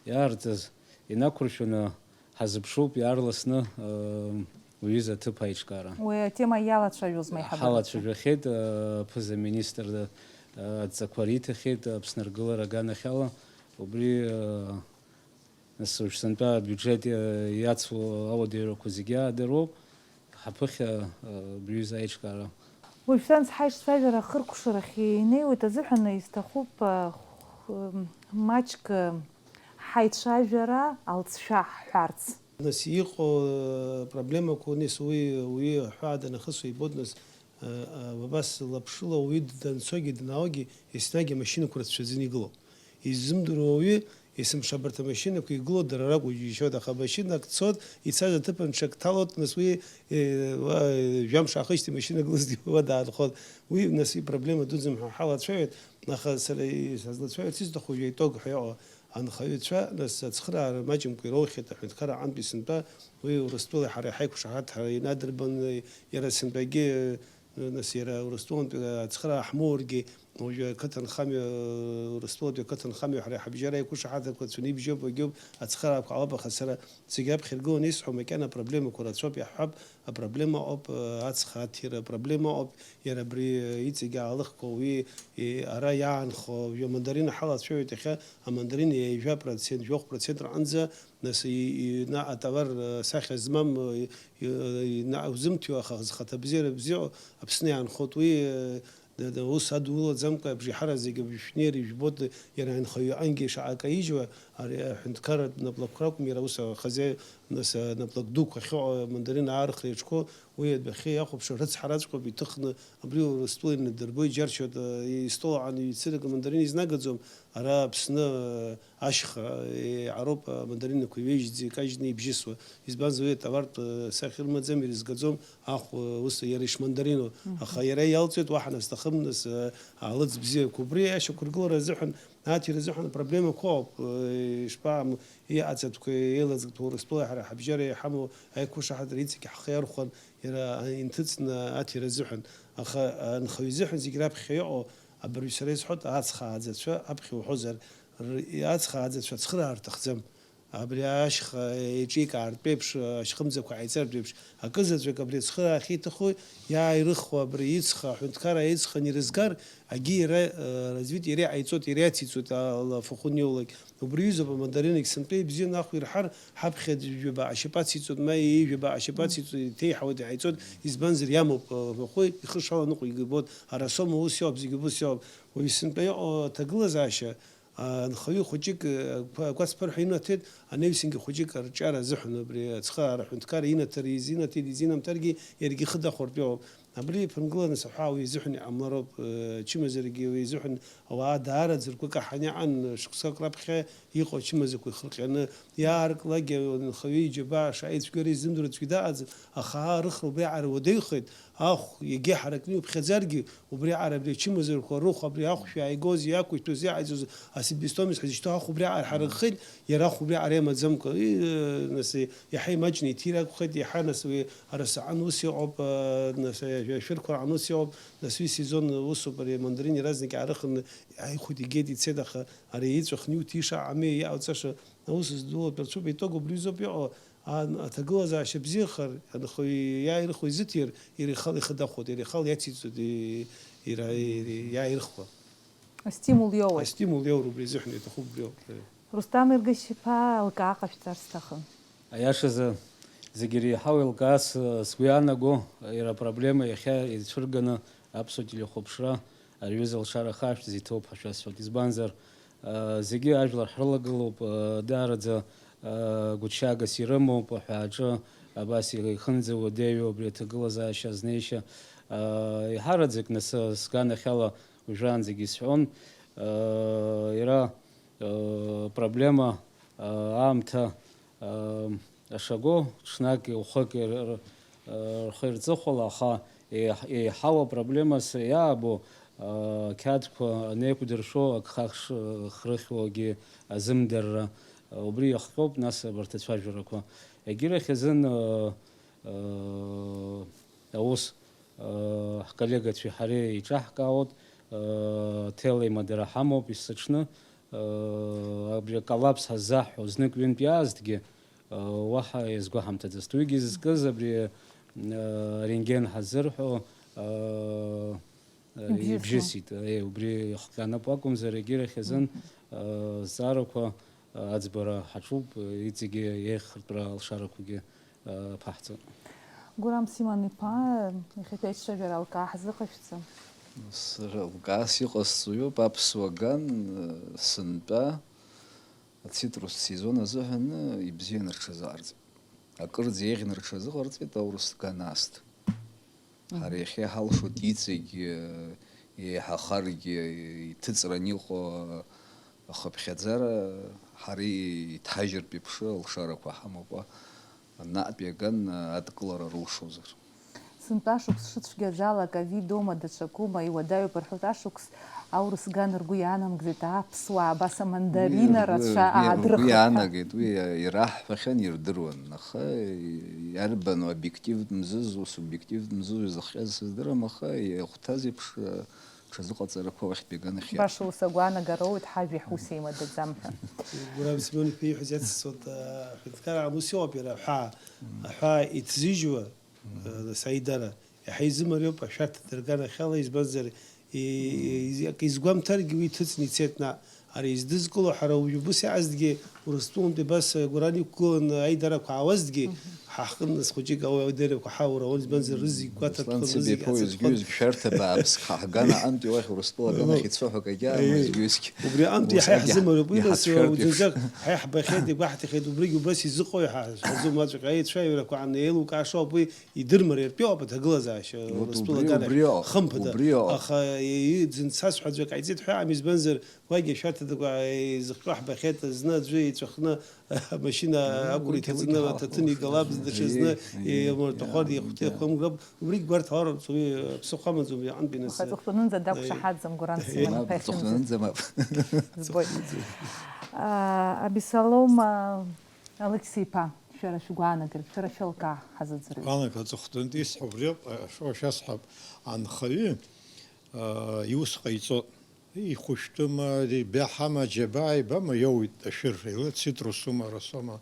иаарҵаз инақәыршәаны ҳазыԥшуп иаарласны, э, уҩыза аҭыԥ аиҿкаара. Уи атема иалацәажәозма аиҳабыра? Ҳалацәажәахьеит, э, аԥыза-министр, э, адҵақәа риҭахьеит Аԥсны аргылара аганахьала. Убри, э, Нас уажә сынтәа абиуџьет иацу ауадаҩрақәа зегьы аадыруоуп, ҳаԥыхьа, а, абри аҩыза аиҿкаара. Уажәшьҭа ҳаиҿцәажәара ахыркәшарахь инеиуеит азыҳәан исҭахуп, а, х-, маҷк, а, ҳаицәажәара алҵшәа ҳҳәарц. Нас иҟоу, а, проблемақәа, нас уи, уи аҳәаа данахысуа ибоит, нас, а, а, абас лаԥшыла уаҩы данцогьы данаауагьы еснагь амашьынақәа рацәаӡаны игылоуп. Иззымдыруа ауаҩы Есымша абарҭ амашьынақәа игылоу дара ракәу џьышьоит, аха машьынак цот, ицаз аҭыԥан ҽак ҭалот, нас уи, э, уа, э, жәамш аахижьҭеи машьынак лызҭиуа уа даанхот. Уи, нас, ипроблема дуӡӡам ҳәа ҳалацәажәеит, аха сара исазлацәажәарц исҭаху жәа итог ҳәа иҟоу анхаҩцәа, нас, ацхыраара маҷымкәа ироухьеит аҳәынҭқарра аҟынтәи сынтәа, уи Урыстәылеи ҳареи ҳаиқәшаҳаҭра инадырбан, иара сынтәагьы, э, Нас иара Урыстәылантәи ацхыраара ҳмоургьы, уажәы ақыҭанхамҩа, Урыстәылатәи ақыҭанхамҩа ҳара ҳабжьара еиқәышаҳаҭрақәа рацәаны ибжьоуп, уагьоуп, ацхыраарақәа ҟалап, аха сара зегь раԥхьа иргыланы исҳәо макьана апроблемақәа рацәоуп иаҳҳәап, апроблема ыҟоуп, э, ацха аҭира, апроблема ыҟоуп, иара абри, э, иҵегь аалыхқәа уи, э, ара иаанхо, уажәы амандарина ҳалацәажәоит иахьа, амандарина ҩажәа процент, жәохә процент рҟынӡа, нас и-, и-, на-, атовар, э, сахьа змам, э, и-, и-, на-, узымҭиуа, аха зхаҭа бзиара бзиоу Аԥсны иаанхоит уи, э, д-, д-, ус адулаӡамкәа абжеиҳарак зегьы шәнеир ижәбоит, иара анхаҩы ангьы шаҟа акаижьуа, ари аҳәынҭқарратә наплакқәа ракәым, иара ус ахазы, нас, анаплак дуқәа ахьыҟоу амандарин аарыхра иаҿқәоу, уи адәахьы иахәаԥшуа рыцҳараҵәҟьоуп иҭыхны, абри Урыстәыла инадырбоит, иџьаршьоит, э, истол аҟны ҩ-цырак амандарин изнагаӡом, ара Аԥсны, э, ашьха, э, еиҳароуп амандаринақәа иҩежьӡа икажьны ибжьысуа. Избанзар, уи атовартә, э, сахьа рымаӡам, ирызгаӡом, ахә, э, ус иара ишмандариноу. Мгм. Аха иара иалҵуеит, уаҳа насҭахым, нас, э, алыҵ бзиақәа. Убри ашьақәыргылара азыҳәан, аҭира азыҳәан апроблемақәа ыҟоуп, э, ишԥаҟам, иҟаҵатәқәа еилазгт Урыстәыла ҳара ҳабжьара иҳамоу аиқәышаҳаҭра иҵегь ҳхы иархәан, иара инҭыҵны аҭира азыҳәан. Аха анхаҩы изыҳәан зегь раԥхьа иҟоу, абыржә сара исҳәоит, ацха ааӡацәа, аԥхьа уҳәозар, р-, ацха ааӡацәа ацхыраара рҭахӡам. Абри ашьха еиҿикаартә еиԥш, ашьхымӡақәа ҟаиҵартә еиԥш, акызаҵәык абри ацхыраара ахьиҭаху, иааирыхуа абри ицха, аҳәынҭқарра ицханы ирызгар, агьи иара, э, развитие иара иҟаиҵоит, иара иациҵоит, ала афахәы аниоулак. Убри иҩызоуп амандаринагь сынтәа ибзианы ахә ирҳар, ҳаԥхьа ҩажәаба ашьапы ациҵоит, ма ҩажәаба ашьапы ациҵоит, иҭеиҳауеит, иҟаиҵоит, избанзар, иамоуп, э, афахәы, ихышала ныҟәигоит, арасома ус иоуп, зегьы убыс иоуп. Уаҩы сынтәа иҟоу аҭагылазаашьа, Анхаҩы хәыҷык, э, агәацԥырҳәа инаҭеит, анаҩсангьы хәыҷык арҿиара азыҳәан, убри ацхыраара аҳәынҭқарра инаҭар изинаҭеит, изинамҭаргьы иаргьы ихы дахәартә иҟоуп. Абри иԥынгыланы саҳәа уи изыҳәан иҟамлароуп, э, чымазаргьы уи изыҳәан ауаа даараӡа ргәы каҳаны иҟан, шықәсык раԥхьа иҟоу ачымазақәа ихырҟьаны иаарклакгьы анхаҩы иџьабаа шааицәгьоу изымдыруа аӡәгьы дыҟаӡам, аха аарыхра убриаҟара уадаҩхеит, ахә егьа ҳаракны иуԥхьаӡаргьы, убриаҟара абри ачымазарақәа рыхә, абри ахәшә иааигоз, иақәышәтәыз, иааиҵоз, асебестоимост ҳәа изышьҭоу ахә убриаҟара ҳаракхеит, иара ахә убриаҟара иамаӡамкәа, и-, нас, иаҳа имаҷны иҭира акәхеит, иаҳа, нас, уи арасаҟан ус иҟоуп, а, нас, ашәырқәа раҟан ус иҟоуп, нас, уи сезон усуп, ари амандарин иаразнак иаарыхны иааихәеит, игеит, ицеит, аха ари иҵәахны иуҭиша ами иҟауҵаша, аус зду атәы рцәуп, итог убри азоуп иҟоу, Ан-, аҭагылазаашьа бзиахар, анхаҩы иааирыхуа изыҭир, иара ихала ихы дахәоит, иара ихала иациҵоит, и-, ира-, иара иааирыхуа. Астимул иоуеит. Астимул иоур убри азыҳәан иаҭахуп убри ауп. Рустам Ергашь-иԥа, алкаа ҟашәҵар сҭахын. Аиашазы, зегь иреиҳау еилкааз, э, сгәы иаанаго, иара апроблема иахьа ицәырганы аԥсуа телехәаԥшра ари аҩыза алшара ахашәҭ зиҭоуп ҳәа шәасҳәоит. Избанзар, а, зегьы ажәлар ҳрылагылоуп, а, даараӡа, а, гәыҭшьаагас ирымоуп, аҳәааҿы абас ихынӡауа деиуоу абри аҭагылазаашьа азнеишьа. А, еиҳараӡак нас сганахьала уажәраанӡагьы исҳәон, а, иара, а, проблема, а, аамҭа, а, ашаго, ҽнак ухык р-, р-, рхы ирҵыхәала, аха еиҳ-, еиҳау апроблемас иаабо, а, ақьаадқәа анеиқәдыршәо, агха хш-, хрыхьуагьы азымдырра, а, убри иахҟьоуп, нас, абарҭ ацәажәарақәа. Егьирахь азын, а, а, аус, а, ҳколлегацәеи ҳареи еиҿаҳкаауеит, а, ҭелеимадара ҳамоуп есыҽны, Абри аколлапс ҳаззаҳҳәо знык-ҩынтә иаазҭгьы, уаҳа иазгәаҳамҭаӡацт. Уигьы зызкыз абри, арентген ҳаззырҳәо, Ибжьысуа. Ибжьысит. Е, убри ихҟьанап акәымзар, егьирахь азын, Мгм. Зҵаарақәа аӡбара ҳаҿуп, иҵегьы еиӷьхартәра алшарақәагьы ԥаҳҵоит. Гурам Симон-иԥа, иахьатәи ацәажәара алкаа ҳзыҟашәҵа. Сара алкаас иҟасҵо иоуп, аԥсуа ган, сынтәа ацитрус сезон азыҳәаны ибзианы рҽазыҟарҵеит. Акырӡа еиӷьны рҽазыҟарҵеит аурыс ган аасҭа. Мгм. Ҳара иахьа иҳалшоит иҵегь, еиҳахаргьы, иҭыҵран иҟоу ахыԥхьаӡара Ҳара иҭҳажьыртә еиԥш алшарақәа ҳамакәа, наҟтәи аган адкылара рылшозар. Сынтәа шықәс шыцәгьаз ала, ковидоума, даҽакума, иуадаҩуп рҳәоит, ашықәс аурыс ган ргәы иаанамгӡеит аԥсуаа, абас амандарина рацәа аадырхыртә ҳәа. Ргәы иаанагеит, уи ираҳҳәахьан, ирдыруан, аха иарбану обиективтә мзызу, субиективтә мзызу изыхҟьаз сыздырам, аха ихәҭаз еиԥш, ҽазыҟаҵарақәа уахьтәи аганахь иаԥхьа. Баша ус агәаанагара роуеит, ҳажәа ҳус еимадаӡам ҳәа. Гәырам Семен-иԥа ииҳәаз иацысҵоит, аҳәынҭқарра ус иоуп иара, аҳәаа, аҳәаа иҭзыжьуа, нас аидара, иаҳа изымариоуп ашәарҭа дырганахьала, избанзар, и-, и-, акы изгәамҭаргьы уи иҭыҵны ицеит наҟ. Ари издызкыло, ҳара уажә убыс иаазҭгьы, Урыстәылантәи абас агәаран иқәгыланы аидарақәа аауазҭгьы, ҳаҳҟын нас хәыҷык ауаҩ аидарақәа ҳаура ауан, избанзар, рызегь гәаҭатәханы, Руслан рызегь Сибеиԥа, уи аҵатәханы. Зқьы-зқьы шәарҭа бааԥск ҳаган аҟынтәи уахь Урыстәылаҟынахь ицо ҳәа акагьы аамаӡам, Еи. Зқьы-зқьы. Убри аҟынтәи иаҳа Усҟангьы иаҳзымариоуп, уи нас иҳаҳцәшәартә еиԥш. Уаҩҵәҟьа ҳа иаҳбахьеит, игәаҳҭахьеит, убригь убас изыҟои ҳәа ҳазхаӡом, уаҵәҟьа аицәажәарақәа аан еилукаашо ауп уи идырмар иартәиоуп аҭагылазаашьа. Вот убри, Урыстәылагара убриоуп, хымԥада. Убриоуп. Аха иӡын сасҳәаӡо ак ҟаиҵеит ҳәа ами, избанзар, уагьы ашәарҭадақәа еизыхҟьо ҳбахьеит, зны аӡәы иҵәахны амашьына акәра иҭаҵаны аҭаҭын игалап, даҽазны имаҭәахәар ихәҭеихымгап, убригь гәарҭалароуп, уи ԥсыхәа амаӡам, уи аҟынтәи нас. Аха аҵыхәтәанынӡа дақәшаҳаҭӡам, Гәыран Семен-иԥа иахьынӡа. Збоит. Абисалом Алықьса-иԥа, шәара шәгәаанагарагь, шәара шәеилкаа ҳазыӡырҩып. Гәаанагара аҵыхәтәантәи исҳәо убриоуп, ашоу шәасҳәап, анхаҩы иус ҟаиҵоит. Ихәышәтәыма, ребиаҳама, џьабаа ибама, иоуит ашәыр, ила цитрусума, расома.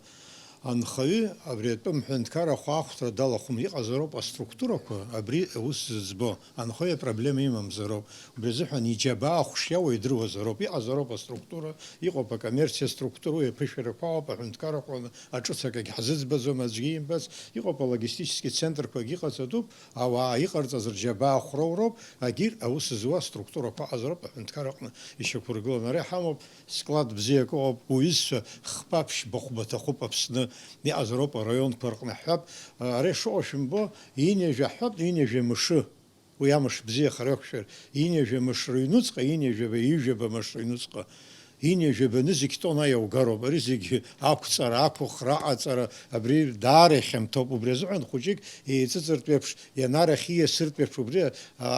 Анхаҩы абри атәым ҳәынҭқарра ахәаахәҭра далахәым, иҟазароуп аструктурақәа абри аус зыӡбо. Анхаҩы апроблема имамзароуп. Убри азыҳәан иџьабаа ахә шиауа идыруазароуп. Иҟазароуп аструктура, иҟоуп акоммерциа структура, уи аԥышәарақәа ауп, аҳәынҭқарра аҟны аҿыц акагь ҳзыӡбаӡом, аӡәгьы имбац. Иҟоуп алогистический центрқәагь иҟаҵатәуп, ауаа иҟарҵаз рџьабаа ахәроуроуп, агьырҭ аус зуа аструктурақәа ыҟазароуп аҳәынҭқарра аҟны ишьақәыргыланы. Ара иҳамоуп склад бзиак ыҟоуп, уҩызцәа хԥа-ԥшьба хәба ҭахуп Аԥсны, иҟазароуп араионқәа рҟны ҳҳәап. Ара ишыҟоу шәымбо, ҩынҩажәа ҳҳәап, ҩынҩажәа мшы. Уи амш бзиахар иақәшәар, ҩынҩажәа мыш рыҩнуҵҟа, ҩынҩажәаба, ҩажәаба мыш рыҩнуҵҟа, ҩынҩажәаба нызқь тонна иаугароуп. Ари зегьы ақәҵара, ақәыхра, аҟаҵара, абри даара ихьанҭоуп. Убри азыҳәан хәыҷык еиҵыҵыртә еиԥш, ианарахь ииасыртә еиԥш, убри, а,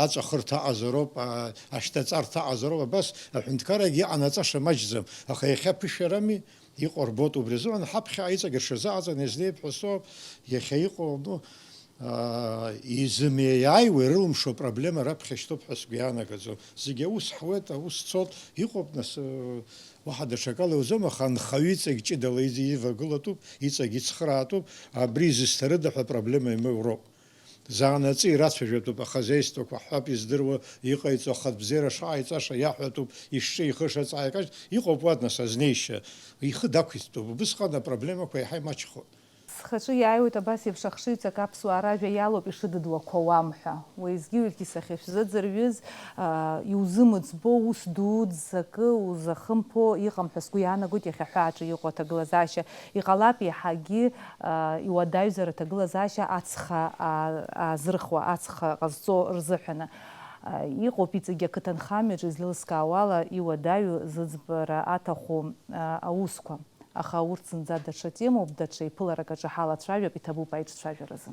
аҵәахырҭа аҟазароуп, а, ашьҭаҵарҭа аҟазароуп, абас аҳәынҭқаррагьы иҟанаҵаша маҷӡам. Аха иахьа ԥышәарами, иҟоу рбоит, убри азыҳәан ҳаԥхьаҟа иҵегь рҽазыҟаҵаны иазнеип ҳәа соуп, иахьа иҟоу, ну, аа, изымеиааиуа ирылымшо апроблема раԥхьа шьҭоуп ҳәа сгәы иаанагаӡом. Зегь аус ҳуеит, аус цот, иҟоуп, нас, э, уаҳа даҽакала иуӡом, аха анхаҩы иҵегь ҷыдала из-, ивагылатәуп, иҵегь ицхраатәуп, абри изысҭарыда ҳәа апроблема имоу роуп. Заанаҵы ирацәажәатәуп ахозеистәақәа, ҳҳәап, издыруа, иҟаиҵо, ахатә бзиара шааиҵаша иаҳәатәуп, ишҿы ихы шаҵааикаж, иҟоуп уа, нас, азнеишьа, ихы дақәиҭтәуп, убысҟан апроблемақәа еиҳа имаҷхоит. Схаҿы иааиуеит абас еиԥш ахшыҩҵак аԥсуаа ражәа иалоуп ишыдыдуа қәауам ҳәа. Уеизгьы-уеизгьы сахьышәзыӡырҩыз, аа, иузымыӡбо, ус дуӡӡакы узахымԥо иҟам ҳәа сгәы иаанагоит иахьа ҳәааҿы иҟоу аҭагылазаашьа. Иҟалап еиҳагьы, аа, иуадаҩзар аҭагылазаашьа ацха, аа, аазырхуа, ацха ҟазҵо рзыҳәаны. Аа, иҟоуп иҵегьы ақыҭанхамҩаҿы излеилыскаауала иуадаҩу зыӡбара аҭаху, аа, аусқәа. Аха урҭ зынӡа даҽа темоуп, даҽа иԥыларак аҿы ҳалацәажәап, иҭабуп аиҿцәажәаразы.